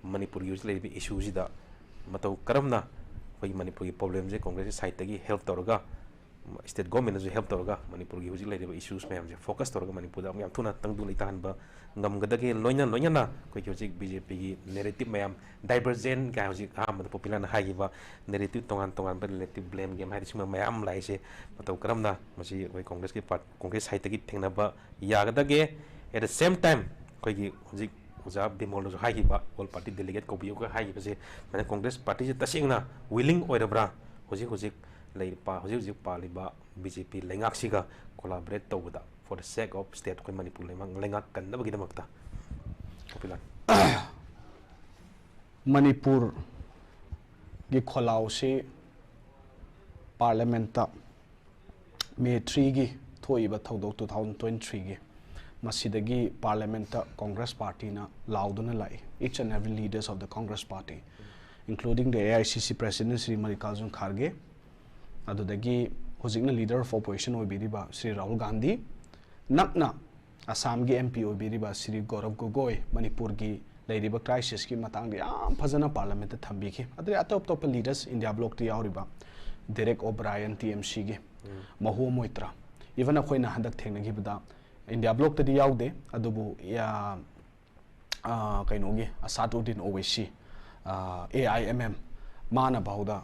ꯃꯅꯤꯄꯨꯔꯒꯤ ꯍꯧꯖꯤꯛ ꯂꯩꯔꯤꯕ ꯏꯁꯨꯁꯤꯗ ꯃꯇꯧ ꯀꯔꯝꯅ ꯑꯩꯈꯣꯏꯒꯤ ꯃꯅꯤꯄꯨꯔꯒꯤ ꯄ꯭ꯔꯣꯕ꯭ꯂꯦꯝꯁꯦ ꯀꯣꯡꯒ꯭ꯔꯦꯁꯀꯤ ꯁꯥꯏꯠꯇꯒꯤ ꯍꯦꯜꯞ ꯇꯧꯔꯒ state government ꯅꯁꯨ help ꯇꯧꯔꯒ ꯃꯅꯤꯄꯨꯔꯒꯤ ꯍꯧꯖꯤꯛ ꯂꯩꯔꯤꯕ issues ꯃꯌꯥꯝꯁꯦ focus ꯇꯧꯔꯒ ꯃꯅꯤꯄꯨꯔꯗ ꯑꯃꯨꯛ ꯌꯥꯝ ꯊꯨꯅ ꯇꯪꯗꯨ ꯂꯩꯇꯥꯍꯟꯕ ꯉꯝꯒꯗꯒꯦ꯫ ꯂꯣꯏꯅ ꯂꯣꯏꯅꯅ ꯑꯩꯈꯣꯏꯒꯤ ꯍꯧꯖꯤꯛ BJP ꯒꯤ narrative ꯃꯌꯥꯝ, diversion ꯀꯥꯏ ꯍꯧꯖꯤꯛ ꯑꯍꯥꯟꯕꯗ ꯄꯣꯄꯤꯂꯥꯅ ꯍꯥꯏꯈꯤꯕ narrative, ꯇꯣꯉꯥꯟ ꯇꯣꯉꯥꯟꯕ narrative, blame game ꯍꯥꯏꯗꯤ ꯁꯤꯒꯨꯝꯕ ꯃꯌꯥꯝ ꯂꯥꯛꯏꯁꯦ ꯃꯇꯧ ꯀꯔꯝꯅ ꯃꯁꯤ ꯑꯩꯈꯣꯏ ꯀꯣꯡꯒ꯭ꯔꯦꯁꯀꯤ ꯄꯥꯔ-, ꯀꯣꯡꯒ꯭ꯔꯦꯁ side ꯇꯒꯤ ꯊꯦꯡꯅꯕ ꯌꯥꯒꯗꯒꯦ? At the same time ꯑꯩꯈꯣꯏꯒꯤ ꯍꯧꯖꯤꯛ ꯑꯣꯖꯥ ꯕꯤꯃꯣꯜꯅꯁꯨ ꯍꯥꯏꯈꯤꯕ, all party delegate ꯀꯧꯕꯤꯌꯨꯒ ꯍꯥꯏꯈꯤꯕꯁꯦ, ꯃꯁꯤ ꯀꯣꯡꯒ꯭ꯔꯦꯁ ꯄꯥꯔꯇꯤꯁꯦ ꯇꯁꯦꯡꯅ willing ꯑꯣꯏꯔꯕ꯭ꯔꯥ? ꯍꯧꯖꯤꯛ ꯍꯧꯖꯤꯛ ꯂꯩꯔꯤꯕ, ꯍꯧꯖꯤꯛ ꯍꯧꯖꯤꯛ ꯄꯥꯜꯂꯤꯕ BJP ꯂꯩꯉꯥꯛꯁꯤꯒ collaborate ꯇꯧꯕꯗ, for the sake of state, ꯑꯩꯈꯣꯏ ꯃꯅꯤꯄꯨꯔ ꯂꯩꯉꯥꯛ, ꯂꯩꯉꯥꯛ ꯀꯟꯅꯕꯒꯤꯗꯃꯛꯇ? ꯄꯣꯄꯤꯂꯥ꯫ ꯃꯅꯤꯄꯨꯔꯒꯤ ꯈꯣꯜꯂꯥꯎꯁꯤ parliament ꯇ May three ꯒꯤ ꯊꯣꯛꯏꯕ ꯊꯧꯗꯣꯛ two thousand twenty three ꯒꯤ, ꯃꯁꯤꯗꯒꯤ parliament ꯇ Congress party ꯅ ꯂꯥꯎꯗꯨꯅ ꯂꯥꯛꯏ, each and every leaders of the Congress party, including the AICC president Shri ꯃꯜꯂꯤꯀꯥꯔꯖꯨꯟ ꯈꯥꯔꯒꯦ, ꯑꯗꯨꯗꯒꯤ ꯍꯧꯖꯤꯛꯅ leader of opposition ꯑꯣꯏꯕꯤꯔꯤꯕ Shri Rahul Gandhi, ꯅꯛꯅ ꯑꯁꯥꯝꯒꯤ MP ꯑꯣꯏꯕꯤꯔꯤꯕ ꯁ꯭ꯔꯤ ꯒꯧꯔꯕ ꯒꯣꯒꯣꯏ, ꯃꯅꯤꯄꯨꯔꯒꯤ ꯂꯩꯔꯤꯕ crisis ꯀꯤ ꯃꯇꯥꯡꯗ ꯌꯥꯝ ꯐꯖꯅ parliament ꯇ ꯊꯝꯕꯤꯈꯤ꯫ ꯑꯗꯨꯗꯩ ꯑꯇꯣꯞ ꯑꯇꯣꯞꯄ leaders India bloc ꯇ ꯌꯥꯎꯔꯤꯕ Derek O'Brien, TMC ꯒꯤ, ꯃꯍꯨꯋꯥ ꯃꯣꯏꯇ꯭ꯔꯥ, even ꯑꯩꯈꯣꯏꯅ ꯍꯟꯗꯛ ꯊꯦꯡꯅꯈꯤꯕꯗ India bloc ꯇꯗꯤ ꯌꯥꯎꯗꯦ, ꯑꯗꯨꯕꯨ, ꯑ, ꯑ, ꯀꯩꯅꯣꯒꯤ ꯑꯁꯥꯗ ꯎꯗꯤꯟ ꯑꯣꯋꯩꯁꯤ, ꯑ, AIMM, ꯃꯥꯅ ꯐꯥꯎꯗ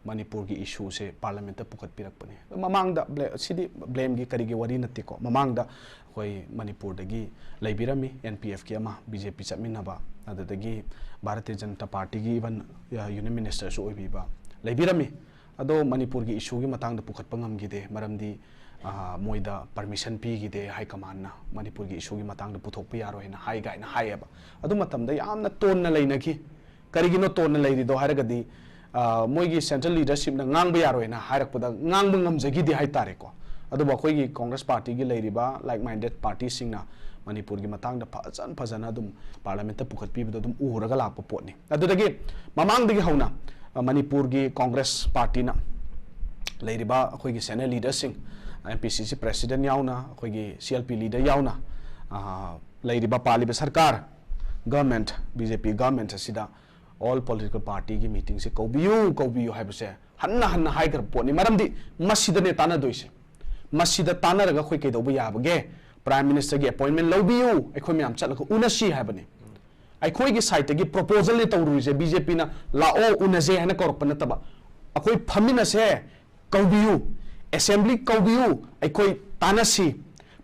ꯃꯅꯤꯄꯨꯔꯒꯤ issue ꯁꯦ parliament ꯇ ꯄꯨꯈꯠꯄꯤꯔꯛꯄꯅꯤ꯫ ꯑꯗꯣ ꯃꯃꯥꯡꯗ ꯕ꯭ꯂꯦ-, ꯁꯤꯗꯤ blame ꯒꯤ ꯀꯔꯤꯒꯤ ꯋꯥꯔꯤ ꯅꯠꯇꯦꯀꯣ, ꯃꯃꯥꯡꯗ ꯑꯩꯈꯣꯏ ꯃꯅꯤꯄꯨꯔꯗꯒꯤ ꯂꯩꯕꯤꯔꯝꯃꯤ, NPF ꯀꯤ ꯑꯃ, BJP ꯆꯠꯃꯤꯟꯅꯕ, ꯑꯗꯨꯗꯒꯤ ꯚꯥꯔꯇꯤꯌ ꯖꯅꯇꯥ ꯄꯥꯔꯇꯤꯒꯤ even, ꯑ, union minister ꯁꯨ ꯑꯣꯏꯕꯤꯕ ꯂꯩꯕꯤꯔꯝꯃꯤ꯫ ꯑꯗꯣ ꯃꯅꯤꯄꯨꯔꯒꯤ issue ꯒꯤ ꯃꯇꯥꯡꯗ ꯄꯨꯈꯠꯄ ꯉꯝꯈꯤꯗꯦ, ꯃꯔꯝꯗꯤ, ꯑ, ꯃꯣꯏꯗ permission ꯄꯤꯈꯤꯗꯦ high command ꯅ ꯃꯅꯤꯄꯨꯔꯒꯤ issue ꯒꯤ ꯃꯇꯥꯡꯗ ꯄꯨꯊꯣꯛꯄ ꯌꯥꯔꯣꯏꯅ ꯍꯥꯏ ꯀꯥꯏꯅ ꯍꯥꯏꯌꯦꯕ꯫ ꯑꯗꯨ ꯃꯇꯝꯗ ꯌꯥꯝꯅ ꯇꯣꯟꯅ ꯂꯩꯅꯈꯤ꯫ ꯀꯔꯤꯒꯤꯅꯣ ꯇꯣꯟꯅ ꯂꯩꯔꯤꯗꯣ ꯍꯥꯏꯔꯒꯗꯤ, ꯑ, ꯃꯣꯏꯒꯤ central leadership ꯅ ꯉꯥꯡꯕ ꯌꯥꯔꯣꯏꯅ ꯍꯥꯏꯔꯛꯄꯗ ꯉꯥꯡꯕ ꯉꯝꯖꯈꯤꯗꯦ ꯍꯥꯏꯇꯥꯔꯦꯀꯣ꯫ ꯑꯗꯨꯕꯨ ꯑꯩꯈꯣꯏꯒꯤ Congress party ꯒꯤ ꯂꯩꯔꯤꯕ like minded party ꯁꯤꯡꯅ ꯃꯅꯤꯄꯨꯔꯒꯤ ꯃꯇꯥꯡꯗ ꯐꯖꯅ ꯐꯖꯅ ꯑꯗꯨꯝ parliament ꯇ ꯄꯨꯈꯠꯄꯤꯕꯗꯣ ꯑꯗꯨꯝ ꯎꯔꯒ ꯂꯥꯛꯄ ꯄꯣꯠꯅꯤ꯫ ꯑꯗꯨꯗꯒꯤ ꯃꯃꯥꯡꯗꯒꯤ ꯍꯧꯅ, ꯑ, ꯃꯅꯤꯄꯨꯔꯒꯤ Congress party ꯅ ꯂꯩꯔꯤꯕ ꯑꯩꯈꯣꯏꯒꯤ senior leader ꯁꯤꯡ, MPCC president ꯌꯥꯎꯅ, ꯑꯩꯈꯣꯏꯒꯤ CLP leader ꯌꯥꯎꯅ, ꯑ, ꯂꯩꯔꯤꯕ ꯄꯥꯜꯂꯤꯕ ꯁꯔꯀꯥꯔ, government, BJP government ꯑꯁꯤꯗ All political party ꯒꯤ meeting ꯁꯦ ꯀꯧꯕꯤꯌꯨ, ꯀꯧꯕꯤꯌꯨ ꯍꯥꯏꯕꯁꯦ ꯍꯟꯅ ꯍꯟꯅ ꯍꯥꯏꯈ꯭ꯔꯕ ꯄꯣꯠꯅꯤ꯫ ꯃꯔꯝꯗꯤ ꯃꯁꯤꯗꯅꯦ ꯇꯥꯟꯅꯗꯣꯏꯁꯦ꯫ ꯃꯁꯤꯗ ꯇꯥꯟꯅꯔꯒ ꯑꯩꯈꯣꯏ ꯀꯩꯗꯧꯕ ꯌꯥꯕꯒꯦ? Prime Minister ꯒꯤ appointment ꯂꯧꯕꯤꯌꯨ, ꯑꯩꯈꯣꯏ ꯃꯌꯥꯝ ꯆꯠꯂꯒ ꯎꯅꯁꯤ ꯍꯥꯏꯕꯅꯤ꯫ ꯑꯩꯈꯣꯏꯒꯤ side ꯇꯒꯤ proposal ꯅꯦ ꯇꯧꯔꯨꯔꯤꯁꯦ꯫ ꯕꯤ ꯖꯦ ꯄꯤ ꯅ "ꯂꯥꯛꯑꯣ, ꯎꯅꯁꯦ" ꯍꯥꯏꯅ ꯀꯧꯔꯛꯄ ꯅꯠꯇꯕ, ꯑꯩꯈꯣꯏ ꯐꯝꯃꯤꯟꯅꯁꯦ, ꯀꯧꯕꯤꯌꯨ, assembly ꯀꯧꯕꯤꯌꯨ, ꯑꯩꯈꯣꯏ ꯇꯥꯟꯅꯁꯤ,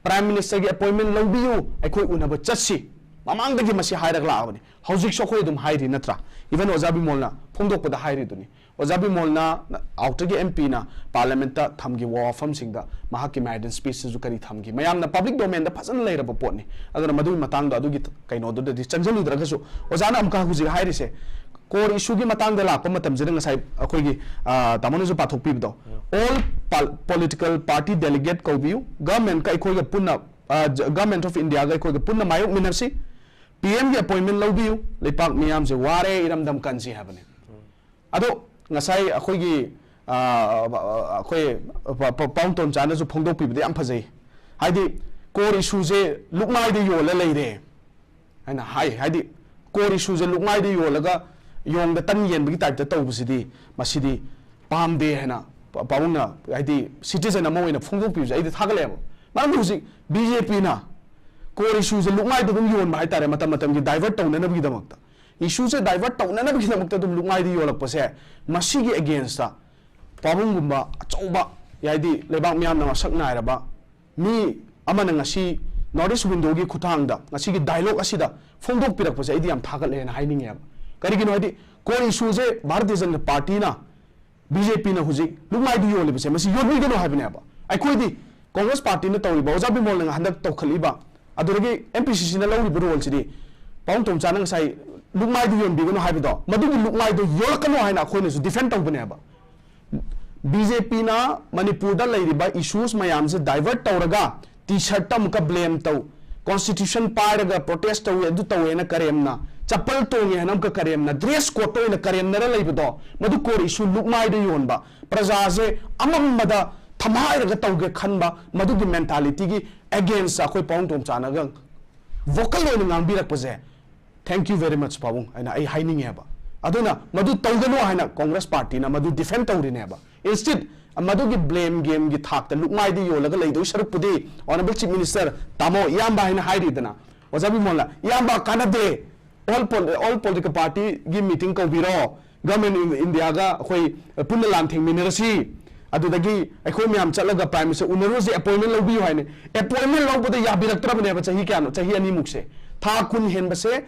Prime Minister ꯒꯤ appointment ꯂꯧꯕꯤꯌꯨ, ꯑꯩꯈꯣꯏ ꯎꯅꯕ ꯆꯠꯁꯤ꯫ ꯃꯃꯥꯡꯗꯒꯤ ꯃꯁꯤ ꯍꯥꯏꯔꯒ ꯂꯥꯛꯑꯕꯅꯤ, ꯍꯧꯖꯤꯛꯁꯨ ꯑꯩꯈꯣꯏ ꯑꯗꯨꯝ ꯍꯥꯏꯔꯤ ꯅꯠꯇ꯭ꯔꯥ? Even ꯑꯣꯖꯥ ꯕꯤꯃꯣꯜꯅ ꯐꯣꯡꯗꯣꯛꯄꯗ ꯍꯥꯏꯔꯤꯗꯨꯅꯤ꯫ ꯑꯣꯖꯥ ꯕꯤꯃꯣꯜꯅ, outer ꯒꯤ M P ꯅ Parliament ꯇ ꯊꯝꯈꯤꯕ ꯋꯥꯐꯝꯁꯤꯡꯗ ꯃꯍꯥꯛꯀꯤ Maiden Speech ꯇꯁꯨ ꯀꯔꯤ ꯊꯝꯈꯤ, ꯃꯌꯥꯝꯅ public domain ꯗ ꯐꯖꯅ ꯂꯩꯔꯕ ꯄꯣꯠꯅꯤ꯫ ꯑꯗꯨꯅ ꯃꯗꯨꯒꯤ ꯃꯇꯥꯡꯗ, ꯑꯗꯨꯒꯤ ꯀꯩꯅꯣꯗꯨꯗꯗꯤ ꯆꯪꯁꯤꯜꯂꯨꯗ꯭ꯔꯒꯁꯨ, ꯑꯣꯖꯥꯅ ꯑꯃꯨꯛꯀ ꯍꯧꯖꯤꯛ ꯍꯥꯏꯔꯤꯁꯦ, core issue ꯒꯤ ꯃꯇꯥꯡꯗ ꯂꯥꯛꯄ ꯃꯇꯝꯁꯤꯗ ꯉꯁꯥꯏ ꯑꯩꯈꯣꯏꯒꯤ, ꯑ, ꯇꯥꯃꯣꯅꯁꯨ ꯄꯥꯊꯣꯛꯄꯤꯕꯗꯣ, all pol-, political party delegate ꯀꯧꯕꯤꯌꯨ, government ꯀ ꯑꯩꯈꯣꯏꯒ ꯄꯨꯟꯅ, ꯑ, ꯖ-, Government of India ꯒ ꯑꯩꯈꯣꯏꯒ ꯄꯨꯟꯅ ꯃꯥꯌꯣꯛꯃꯤꯟꯅꯁꯤ, P M ꯒꯤ appointment ꯂꯧꯕꯤꯌꯨ, ꯂꯩꯄꯥꯛ ꯃꯤꯌꯥꯝꯁꯦ ꯋꯥꯔꯦ, ꯏꯔꯝꯗꯝ ꯀꯟꯁꯤ ꯍꯥꯏꯕꯅꯤ꯫ ꯑꯗꯣ ꯉꯁꯥꯏ ꯑꯩꯈꯣꯏꯒꯤ, ꯑ, ꯑ, ꯑꯩꯈꯣꯏ ꯄ-, ꯄ-, ꯄꯥꯎꯡ ꯇꯣꯝꯆꯥꯅꯁꯨ ꯐꯣꯡꯗꯣꯛꯄꯤꯕꯗ ꯌꯥꯝ ꯐꯖꯩ꯫ ꯍꯥꯏꯗꯤ, core issue ꯁꯦ ꯂꯨꯛꯃꯥꯏꯗ ꯌꯣꯜꯂ ꯂꯩꯔꯦ ꯍꯥꯏꯅ ꯍꯥꯏ꯫ ꯍꯥꯏꯗꯤ, core issue ꯁꯦ ꯂꯨꯛꯃꯥꯏꯗ ꯌꯣꯜꯂꯒ ꯌꯣꯡꯗ ꯇꯟ ꯌꯦꯟꯕꯒꯤ type ꯇ ꯇꯧꯕꯁꯤꯗꯤ, ꯃꯁꯤꯗꯤ ꯄꯥꯝꯗꯦ ꯍꯥꯏꯅ ꯄ-, ꯄꯥꯕꯨꯡꯅ, ꯍꯥꯏꯗꯤ, citizen ꯑꯃ ꯑꯣꯏꯅ ꯐꯣꯡꯗꯣꯛꯄꯤꯕꯁꯦ ꯑꯩꯗꯤ ꯊꯥꯒꯠꯂꯛꯑꯦꯕ꯫ ꯃꯔꯝꯗꯤ ꯍꯧꯖꯤꯛ B J P ꯅ core issue ꯁꯦ ꯂꯨꯛꯃꯥꯏꯗ ꯑꯗꯨꯝ ꯌꯣꯟꯕ ꯍꯥꯏꯇꯥꯔꯦ, ꯃꯇꯝ ꯃꯇꯝꯒꯤ divert ꯇꯧꯅꯅꯕꯒꯤꯗꯃꯛꯇ꯫ Issue ꯁꯦ divert ꯇꯧꯅꯅꯕꯒꯤꯗꯃꯛꯇ ꯑꯗꯨꯝ ꯂꯨꯛꯃꯥꯏꯗ ꯌꯣꯜꯂꯛꯄꯁꯦ, ꯃꯁꯤꯒꯤ against ꯇ ꯄꯥꯕꯨꯡꯒꯨꯝꯕ ꯑꯆꯧꯕ, ꯍꯥꯏꯗꯤ ꯂꯩꯕꯥꯛ ꯃꯤꯌꯥꯝꯅ ꯃꯁꯛ ꯅꯥꯏꯔꯕ ꯃꯤ ꯑꯃꯅ ꯉꯁꯤ North East Window ꯒꯤ ꯈꯨꯠꯊꯥꯡꯗ ꯉꯁꯤꯒꯤ dialogue ꯑꯁꯤꯗ ꯐꯣꯡꯗꯣꯛꯄꯤꯔꯛꯄꯁꯦ ꯑꯩꯗꯤ ꯌꯥꯝ ꯊꯥꯒꯠꯂꯦꯅ ꯍꯥꯏꯅꯤꯡꯉꯦꯕ꯫ ꯀꯔꯤꯒꯤꯅꯣ ꯍꯥꯏꯗꯤ, core issue ꯁꯦ Bharatiya Janata ꯄꯥꯔꯇꯤꯅ, B J P ꯅ ꯍꯧꯖꯤꯛ ꯂꯨꯛꯃꯥꯏꯗ ꯌꯣꯜꯂꯤꯕꯁꯦ, ꯃꯁꯤ ꯌꯣꯟꯕꯤꯒꯅꯨ ꯍꯥꯏꯕꯅꯦꯕ꯫ ꯑꯩꯈꯣꯏꯗꯤ Congress ꯄꯥꯔꯇꯤꯅ ꯇꯧꯔꯤꯕ, ꯑꯣꯖꯥ ꯕꯤꯃꯣꯜꯅ ꯍꯟꯗꯛ ꯇꯧꯈꯠꯂꯤꯕ, ꯑꯗꯨꯗꯒꯤ M P C C ꯅ ꯂꯧꯔꯤꯕ role ꯁꯤꯗꯤ, ꯄꯥꯕꯨꯡ ꯇꯣꯝꯆꯥꯅ ꯉꯁꯥꯏ ꯂꯨꯛꯃꯥꯏꯗ ꯌꯣꯟꯕꯤꯒꯅꯨ ꯍꯥꯏꯕꯗꯣ, ꯃꯗꯨꯒꯤ ꯂꯨꯛꯃꯥꯏꯗꯣ ꯌꯣꯜꯂꯛꯀꯅꯨ ꯍꯥꯏꯅ ꯑꯩꯈꯣꯏꯅꯁꯨ defend ꯇꯧꯕꯅꯦꯕ꯫ B J P ꯅ ꯃꯅꯤꯄꯨꯔꯗ ꯂꯩꯔꯤꯕ issues ꯃꯌꯥꯝꯁꯦ divert ꯇꯧꯔꯒ T-shirt ꯇ ꯑꯃꯨꯛꯀ blame ꯇꯧ, constitution ꯄꯥꯏꯔꯒ protest ꯇꯧꯏ, ꯑꯗꯨ ꯇꯧꯋꯦꯅ ꯀꯔꯦꯝꯅ, ꯆꯄꯜ ꯇꯣꯡꯉꯦ ꯍꯥꯏꯅ ꯑꯃꯨꯛꯀ ꯀꯔꯦꯝꯅ, dress code ꯇ ꯑꯣꯏꯅ ꯀꯔꯦꯝꯅꯔ ꯂꯩꯕꯗꯣ, ꯃꯗꯨ core issue ꯂꯨꯛꯃꯥꯏꯗ ꯌꯣꯟꯕ, ꯄ꯭ꯔꯖꯥꯁꯦ ꯑꯃꯝꯕꯗ ꯊꯝꯍꯥꯏꯔꯒ ꯇꯧꯒꯦ ꯈꯟꯕ, ꯃꯗꯨꯒꯤ mentality ꯒꯤ against ꯑꯩꯈꯣꯏ ꯄꯥꯕꯨꯡ ꯇꯣꯝꯆꯥꯅꯒ vocal ꯑꯣꯏꯅ ꯉꯥꯡꯕꯤꯔꯛꯄꯁꯦ, thank you very much ꯄꯥꯕꯨꯡ ꯍꯥꯏꯅ ꯑꯩ ꯍꯥꯏꯅꯤꯡꯉꯦꯕ꯫ ꯑꯗꯨꯅ ꯃꯗꯨ ꯇꯧꯒꯅꯨ ꯍꯥꯏꯅ Congress partyꯅ ꯃꯗꯨ defend ꯇꯧꯔꯤꯅꯦꯕ꯫ Instead, ꯃꯗꯨꯒꯤ blame gameꯒꯤ ꯊꯥꯛꯇ ꯂꯨꯛꯃꯥꯏꯗ ꯌꯣꯜꯂꯒ ꯂꯩꯗꯣꯏ ꯁꯔꯨꯛꯄꯨꯗꯤ, Honourable Chief Minister, ꯇꯥꯃꯣ, ꯏꯌꯥꯝꯕ ꯍꯥꯏꯅ ꯍꯥꯏꯔꯤꯗꯅ, ꯑꯣꯖꯥ ꯕꯤꯃꯣꯜꯅ, "ꯏꯌꯥꯝꯕ, ꯀꯥꯟꯅꯗꯦ, all pol-, all political partyꯒꯤ meeting ꯀꯧꯕꯤꯔꯣ, Government of Indiaꯒ ꯑꯩꯈꯣꯏ ꯄꯨꯟꯅ ꯂꯥꯟ ꯊꯦꯡꯃꯤꯟꯅꯔꯁꯤ, ꯑꯗꯨꯗꯒꯤ ꯑꯩꯈꯣꯏ ꯃꯌꯥꯝ ꯆꯠꯂꯒ Prime Minister ꯎꯅꯔꯨꯔꯁꯤ, appointment ꯂꯧꯕꯤꯌꯨ" ꯍꯥꯏꯅ꯫ Appointment ꯂꯧꯕꯗ ꯌꯥꯕꯤꯔꯛꯇ꯭ꯔꯕꯅꯦꯕ ꯆꯍꯤ ꯀꯌꯥꯅꯣ, ꯆꯍꯤ ꯑꯅꯤꯃꯨꯛꯁꯦ꯫ ꯊꯥ ꯀꯨꯟ ꯍꯦꯟꯕꯁꯦ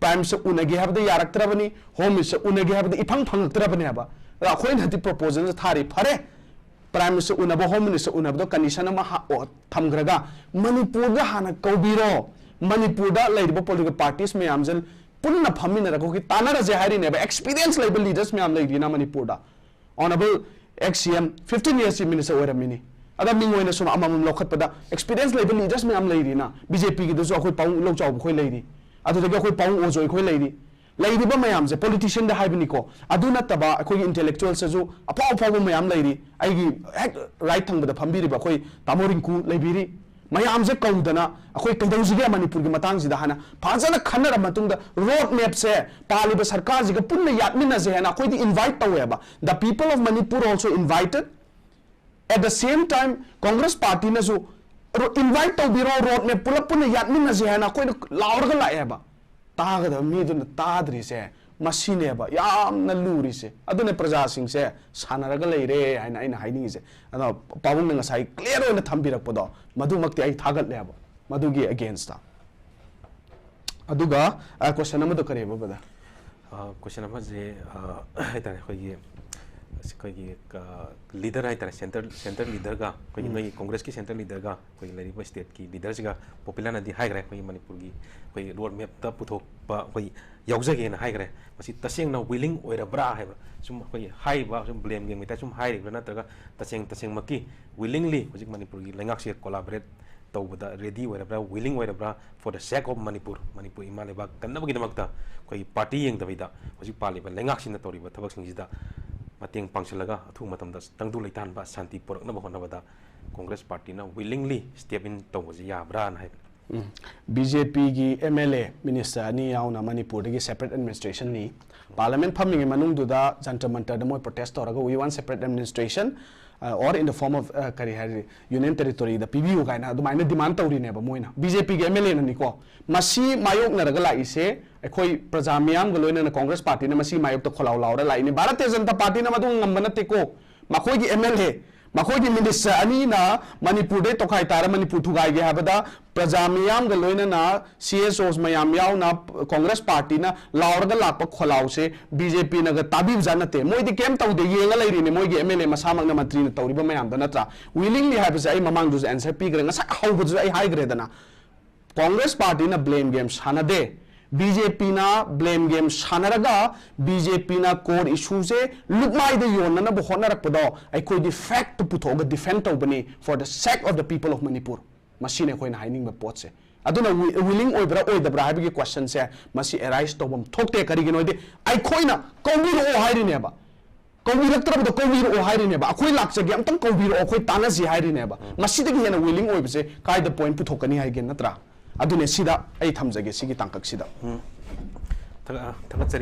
Prime Minister ꯎꯅꯒꯦ ꯍꯥꯏꯕꯗ ꯌꯥꯔꯛꯇ꯭ꯔꯕꯅꯤ, Home Minister ꯎꯅꯒꯦ ꯍꯥꯏꯕꯗ ꯏꯐꯪ ꯐꯪꯉꯛꯇ꯭ꯔꯕꯅꯦꯕ꯫ ꯑꯗ ꯑꯩꯈꯣꯏꯅ ꯍꯧꯖꯤꯛ proposal ꯊꯥꯔꯤ, ꯐꯔꯦ, Prime Minister ꯎꯅꯕ, Home Minister ꯎꯅꯕꯗꯣ condition ꯑꯃ ꯍꯥ-, ꯑꯣ, ꯊꯝꯈ꯭ꯔꯒ, ꯃꯅꯤꯄꯨꯔꯗ ꯍꯥꯟꯅ ꯀꯧꯕꯤꯔꯣ, ꯃꯅꯤꯄꯨꯔꯗ ꯂꯩꯔꯤꯕ political parties ꯃꯌꯥꯝꯁꯦ ꯄꯨꯟꯅ ꯐꯝꯃꯤꯟꯅꯔꯒ ꯑꯩꯈꯣꯏꯒꯤ ꯇꯥꯟꯅꯔꯁꯦ ꯍꯥꯏꯔꯤꯅꯦꯕ꯫ Experience ꯂꯩꯕ leaders ꯃꯌꯥꯝ ꯂꯩꯔꯤꯅ ꯃꯅꯤꯄꯨꯔꯗ꯫ Honourable ex C M, fifteen years Chief Minister ꯑꯣꯏꯔꯝꯃꯤꯅꯤ꯫ ꯑꯗ ꯃꯤꯡ ꯑꯣꯏꯅ ꯁꯨꯝ ꯑꯃꯃꯝ ꯂꯧꯈꯠꯄꯗ experience ꯂꯩꯕ leaders ꯃꯌꯥꯝ ꯂꯩꯔꯤꯅ, B J P ꯒꯤꯗꯁꯨ ꯑꯩꯈꯣꯏ ꯄꯥꯕꯨꯡ ꯏꯂꯧ ꯆꯥꯎꯕ ꯑꯩꯈꯣꯏ ꯂꯩꯔꯤ, ꯑꯗꯨꯗꯒꯤ ꯑꯩꯈꯣꯏ ꯄꯥꯕꯨꯡ ꯑꯣꯖꯣꯏ ꯑꯩꯈꯣꯏ ꯂꯩꯔꯤ꯫ ꯂꯩꯔꯤꯕ ꯃꯌꯥꯝꯁꯦ, politicianꯗ ꯍꯥꯏꯕꯅꯤꯀꯣ, ꯑꯗꯨ ꯅꯠꯇꯕ ꯑꯩꯈꯣꯏꯒꯤ intellectualsꯇꯁꯨ ꯑꯐꯥꯎ ꯑꯐꯥꯎꯕ ꯃꯌꯥꯝ ꯂꯩꯔꯤ꯫ ꯑꯩꯒꯤ ꯍꯦꯛ right ꯊꯪꯕꯗ ꯐꯝꯕꯤꯔꯤꯕ ꯑꯩꯈꯣꯏ ꯇꯥꯃꯣ ꯔꯤꯡꯀꯨ ꯂꯩꯕꯤꯔꯤ꯫ ꯃꯌꯥꯝꯁꯦ ꯀꯧꯗꯅ ꯑꯩꯈꯣꯏ ꯀꯩꯗꯧꯁꯤꯒꯦ ꯃꯅꯤꯄꯨꯔꯒꯤ ꯃꯇꯥꯡꯁꯤꯗ ꯍꯥꯏꯅ ꯐꯖꯅ ꯈꯟꯅꯔ ꯃꯇꯨꯡꯗ road mapꯁꯦ ꯄꯥꯜꯂꯤꯕ ꯁꯔꯀꯥꯔꯁꯤꯒ ꯄꯨꯟꯅ ꯌꯥꯠꯃꯤꯟꯅꯁꯦ ꯍꯥꯏꯅ ꯑꯩꯈꯣꯏꯗꯤ invite ꯇꯧꯋꯦꯕ꯫ The people of Manipur also invited. At the same time, Congress partyꯅꯁꯨ ro-, invite ꯇꯧꯕꯤꯔꯣ, road map ꯄꯨꯂꯞ ꯄꯨꯟꯅ ꯌꯥꯠꯃꯤꯟꯅꯁꯦ ꯍꯥꯏꯅ ꯑꯩꯈꯣꯏꯅ ꯂꯥꯎꯔꯒ ꯂꯥꯛꯑꯦꯕ꯫ ꯇꯥꯒꯗꯕ ꯃꯤꯗꯨꯅ ꯇꯥꯗ꯭ꯔꯤꯁꯦ ꯃꯁꯤꯅꯦꯕ ꯌꯥꯝꯅ ꯂꯨꯔꯤꯁꯦ꯫ ꯑꯗꯨꯅ ꯄ꯭ꯔꯖꯥꯁꯤꯡꯁꯦ ꯁꯥꯟꯅꯔꯒ ꯂꯩꯔꯦ ꯍꯥꯏꯅ ꯑꯩꯅ ꯍꯥꯏꯅꯤꯡꯉꯤꯁꯦ꯫ ꯑꯗꯣ ꯄꯥꯕꯨꯡꯅ ꯉꯁꯥꯏ clear ꯑꯣꯏꯅ ꯊꯝꯕꯤꯔꯛꯄꯗꯣ, ꯃꯗꯨꯃꯛꯇꯤ ꯑꯩ ꯊꯥꯒꯠꯂꯦꯕ, ꯃꯗꯨꯒꯤ againstꯇ꯫ ꯑꯗꯨꯒ, ꯑ, question ꯑꯃꯗꯣ ꯀꯔꯤꯕ, brother? ꯑ, question ꯑꯃꯁꯦ, ꯑ, ꯍꯥꯏꯇꯥꯔꯦ, ꯑꯩꯈꯣꯏꯒꯤ, ꯑꯩꯈꯣꯏꯒꯤ, ꯑ, leader ꯍꯥꯏꯇꯥꯔꯦ, centre, centre leaderꯒ, ꯑꯩꯈꯣꯏꯒꯤ ꯎꯝ꯫ ꯅꯣꯏꯒꯤ Congressꯀꯤ centre leaderꯒ, ꯑꯩꯈꯣꯏꯒꯤ ꯂꯩꯔꯤꯕ stateꯀꯤ leaderꯁꯤꯒ ꯄꯣꯄꯨꯂꯔꯅꯗꯤ ꯍꯥꯏꯈ꯭ꯔꯦ, ꯑꯩꯈꯣꯏꯒꯤ ꯃꯅꯤꯄꯨꯔꯒꯤ ꯑꯩꯈꯣꯏ road mapꯇ ꯄꯨꯊꯣꯛꯄ ꯑꯩꯈꯣꯏ ꯌꯥꯎꯖꯒꯦꯅ ꯍꯥꯏꯈ꯭ꯔꯦ꯫ ꯃꯁꯤ ꯇꯁꯦꯡꯅ willing ꯑꯣꯏꯔꯕ꯭ꯔꯥ ꯍꯥꯏꯕ, ꯁꯨꯝ ꯑꯩꯈꯣꯏ ꯍꯥꯏꯔꯤꯕ ꯁꯨꯝ blame gameꯒꯤ type ꯁꯨꯝ ꯍꯥꯏꯔꯤꯕ꯭ꯔꯥ, ꯅꯠꯇ꯭ꯔꯒ ꯇꯁꯦꯡ ꯇꯁꯦꯡꯃꯛꯀꯤ willingly ꯍꯧꯖꯤꯛ ꯃꯅꯤꯄꯨꯔꯒꯤ ꯂꯩꯉꯥꯛꯁꯤꯒ collaborate ꯇꯧꯕꯗ ready ꯑꯣꯏꯔꯕ꯭ꯔꯥ, willing ꯑꯣꯏꯔꯕ꯭ꯔꯥ, for the sake of Manipur, Manipur ꯏꯃꯥ ꯂꯩꯕꯥꯛ ꯀꯟꯅꯕꯒꯤꯗꯃꯛꯇ ꯑꯩꯈꯣꯏꯒꯤ party ꯌꯦꯡꯗꯕꯤꯗ ꯍꯧꯖꯤꯛ ꯄꯥꯜꯂꯤꯕ ꯂꯩꯉꯥꯛꯁꯤꯅ ꯇꯧꯔꯤꯕ ꯊꯕꯛꯁꯤꯡꯁꯤꯗ ꯃꯇꯦꯡ ꯄꯥꯡꯁꯤꯜꯂꯒ ꯑꯊꯨꯕ ꯃꯇꯝꯗ ꯇꯪꯗꯨ ꯂꯩꯇꯥꯍꯟꯕ, ꯁꯥꯟꯇꯤ ꯄꯨꯔꯛꯅꯕ ꯍꯣꯠꯅꯕꯗ Congress partyꯅ willingly step in ꯇꯧꯕꯁꯤ ꯌꯥꯕ꯭ꯔꯥꯅ ꯍꯥꯏꯕꯅꯤ꯫ ꯕꯤ ꯖꯦ ꯄꯤꯒꯤ ꯑꯦꯝ ꯑꯦꯜ ꯑꯦ ꯃꯤꯅꯤꯁꯇꯔ ꯑꯅꯤ ꯌꯥꯎꯅ ꯃꯅꯤꯄꯨꯔꯗꯒꯤ ꯁꯦꯄꯔꯦꯠ ꯑꯦꯗꯃꯤꯅꯤꯁꯇ꯭ꯔꯦꯁꯟ ꯅꯤ꯫ ꯄꯥꯔꯂꯤꯌꯥꯃꯦꯟ ꯐꯝꯃꯤꯉꯩ ꯃꯅꯨꯡꯗꯨꯗ ꯖꯟꯇꯔ ꯃꯟꯇꯔꯗ ꯃꯣꯏ ꯄ꯭ꯔꯣꯇꯦꯁ ꯇꯧꯔꯒ "We want separate administration, uh, or in the form of, uh, ꯀꯔꯤ ꯍꯥꯏꯔꯤ, ꯌꯨꯅꯤꯌꯟ ꯇꯦꯔꯤꯇꯣꯔꯤꯗ ꯄꯤꯕꯤꯌꯨ" ꯀꯥꯏꯅ ꯑꯗꯨꯃꯥꯏꯅ ꯗꯤꯃꯥꯟ ꯇꯧꯔꯤꯅꯦꯕ ꯃꯣꯏꯅ, ꯕꯤ ꯖꯦ ꯄꯤꯒꯤ ꯑꯦꯝ ꯑꯦꯜ ꯑꯦꯅꯅꯤꯀꯣ꯫ ꯃꯁꯤ ꯃꯥꯌꯣꯛꯅꯔꯒ ꯂꯥꯛꯏꯁꯦ ꯑꯩꯈꯣꯏ ꯄ꯭ꯔꯖꯥ ꯃꯤꯌꯥꯝꯒ ꯂꯣꯏꯅꯅ ꯀꯣꯡꯒ꯭ꯔꯦꯁ ꯄꯥꯔꯇꯤꯅ ꯃꯁꯤ ꯃꯥꯌꯣꯛꯇ ꯈꯣꯜꯂꯥꯎ ꯂꯥꯎꯔ ꯂꯥꯛꯏꯅꯦ꯫ ꯚꯥꯔꯇꯤꯌ ꯖꯅꯇꯥ ꯄꯥꯔꯇꯤꯅ ꯃꯗꯨ ꯉꯝꯕ ꯅꯠꯇꯦꯀꯣ꯫ ꯃꯈꯣꯏꯒꯤ ꯑꯦꯝ ꯑꯦꯜ ꯑꯦ, ꯃꯈꯣꯏꯒꯤ ꯃꯤꯅꯤꯁꯇꯔ ꯑꯅꯤꯅ ꯃꯅꯤꯄꯨꯔꯗꯩ ꯇꯣꯈꯥꯏ ꯇꯥꯔ ꯃꯅꯤꯄꯨꯔ ꯊꯨꯒꯥꯏꯒꯦ ꯍꯥꯏꯕꯗ ꯄ꯭ꯔꯖꯥ ꯃꯤꯌꯥꯝꯒ ꯂꯣꯏꯅꯅ ꯁꯤ ꯑꯦꯁ ꯑꯣꯁ ꯃꯌꯥꯝ ꯌꯥꯎꯅ ꯀꯣꯡꯒ꯭ꯔꯦꯁ ꯄꯥꯔꯇꯤꯅ ꯂꯥꯎꯔꯒ ꯂꯥꯛꯄ ꯈꯣꯜꯂꯥꯎꯁꯦ ꯕꯤ ꯖꯦ ꯄꯤꯅꯒ ꯇꯥꯕꯤꯕꯖꯥꯠ ꯅꯠꯇꯦ꯫ ꯃꯣꯏꯗꯤ ꯀꯩꯝ ꯇꯧꯗꯦ, ꯌꯦꯡꯉ ꯂꯩꯔꯤꯅꯦ꯫ ꯃꯣꯏꯒꯤ ꯑꯦꯝ ꯑꯦꯜ ꯑꯦ ꯃꯁꯥꯃꯛꯅ ꯃꯟꯇ꯭ꯔꯤꯅ ꯇꯧꯔꯤꯕ ꯃꯌꯥꯝꯗꯣ ꯅꯠꯇ꯭ꯔꯥ? ꯋꯤꯂꯤꯡꯂꯤ ꯍꯥꯏꯕꯁꯦ ꯑꯩ ꯃꯃꯥꯡꯗꯁꯨ ꯑꯦꯟꯁꯔ ꯄꯤꯈ꯭ꯔꯦ, ꯉꯁꯥꯏ ꯍꯧꯕꯗꯁꯨ ꯑꯩ ꯍꯥꯏꯈ꯭ꯔꯦꯗꯅ꯫ ꯀꯣꯡꯒ꯭ꯔꯦꯁ ꯄꯥꯔꯇꯤꯅ ꯕ꯭ꯂꯦꯝ ꯒꯦꯝ ꯁꯥꯟꯅꯗꯦ꯫ ꯕꯤ ꯖꯦ ꯄꯤꯅ ꯕ꯭ꯂꯦꯝ ꯒꯦꯝ ꯁꯥꯟꯅꯔꯒ ꯕꯤ ꯖꯦ ꯄꯤꯅ ꯀꯣꯔ ꯏꯁꯨꯁꯦ ꯂꯨꯞꯃꯥꯏꯗ ꯌꯣꯟꯅꯅꯕ ꯍꯣꯠꯅꯔꯛꯄꯗꯣ ꯑꯩꯈꯣꯏꯗꯤ ꯐꯦꯛꯇ ꯄꯨꯊꯣꯛꯑꯒ ꯗꯤꯐꯦꯟ ꯇꯧꯕꯅꯤ, for the sake of the people of Manipur꯫ ꯃꯁꯤꯅꯤ ꯑꯩꯈꯣꯏꯅ ꯍꯥꯏꯅꯤꯡꯕ ꯄꯣꯠꯁꯦ꯫ ꯑꯗꯨꯅ ꯋꯤꯂꯤꯡ ꯑꯣꯏꯕ꯭ꯔꯥ ꯑꯣꯏꯗꯕ꯭ꯔꯥ ꯍꯥꯏꯕꯒꯤ ꯀꯣꯏꯁꯟꯁꯦ ꯃꯁꯤ ꯑꯦꯔꯥꯏꯁ ꯇꯧꯐꯝ ꯊꯣꯛꯇꯦ꯫ ꯀꯔꯤꯒꯤꯅꯣ ꯍꯥꯏꯗꯤ ꯑꯩꯈꯣꯏꯅ ꯀꯧꯕꯤꯔꯛꯑꯣ ꯍꯥꯏꯔꯤꯅꯦꯕ, ꯀꯧꯕꯤꯔꯛꯇ꯭ꯔꯕꯗꯣ ꯀꯧꯕꯤꯔꯛꯑꯣ ꯍꯥꯏꯔꯤꯅꯦꯕ꯫ "ꯑꯩꯈꯣꯏ ꯂꯥꯛꯆꯒꯦ, ꯑꯝꯇꯪ ꯀꯧꯕꯤꯔꯛꯑꯣ, ꯑꯩꯈꯣꯏ ꯇꯥꯟꯅꯁꯤ" ꯍꯥꯏꯔꯤꯅꯦꯕ꯫ ꯃꯁꯤꯗꯒꯤ ꯍꯦꯟꯅ ꯋꯤꯂꯤꯡ ꯑꯣꯏꯕꯁꯦ ꯀꯥꯏꯗ ꯄꯣꯏꯟ ꯄꯨꯊꯣꯛꯀꯅꯤ ꯍꯥꯏꯒꯦ, ꯅꯠꯇ꯭ꯔꯥ? ꯑꯗꯨꯅꯦ, ꯁꯤꯗ ꯑꯩ ꯊꯝꯖꯒꯦ, ꯁꯤꯒꯤ ꯇꯥꯡꯀꯛꯁꯤꯗ꯫ ꯎꯝ꯫ ꯊꯥꯒꯠ-, ꯊꯥꯒꯠꯆꯔꯤ꯫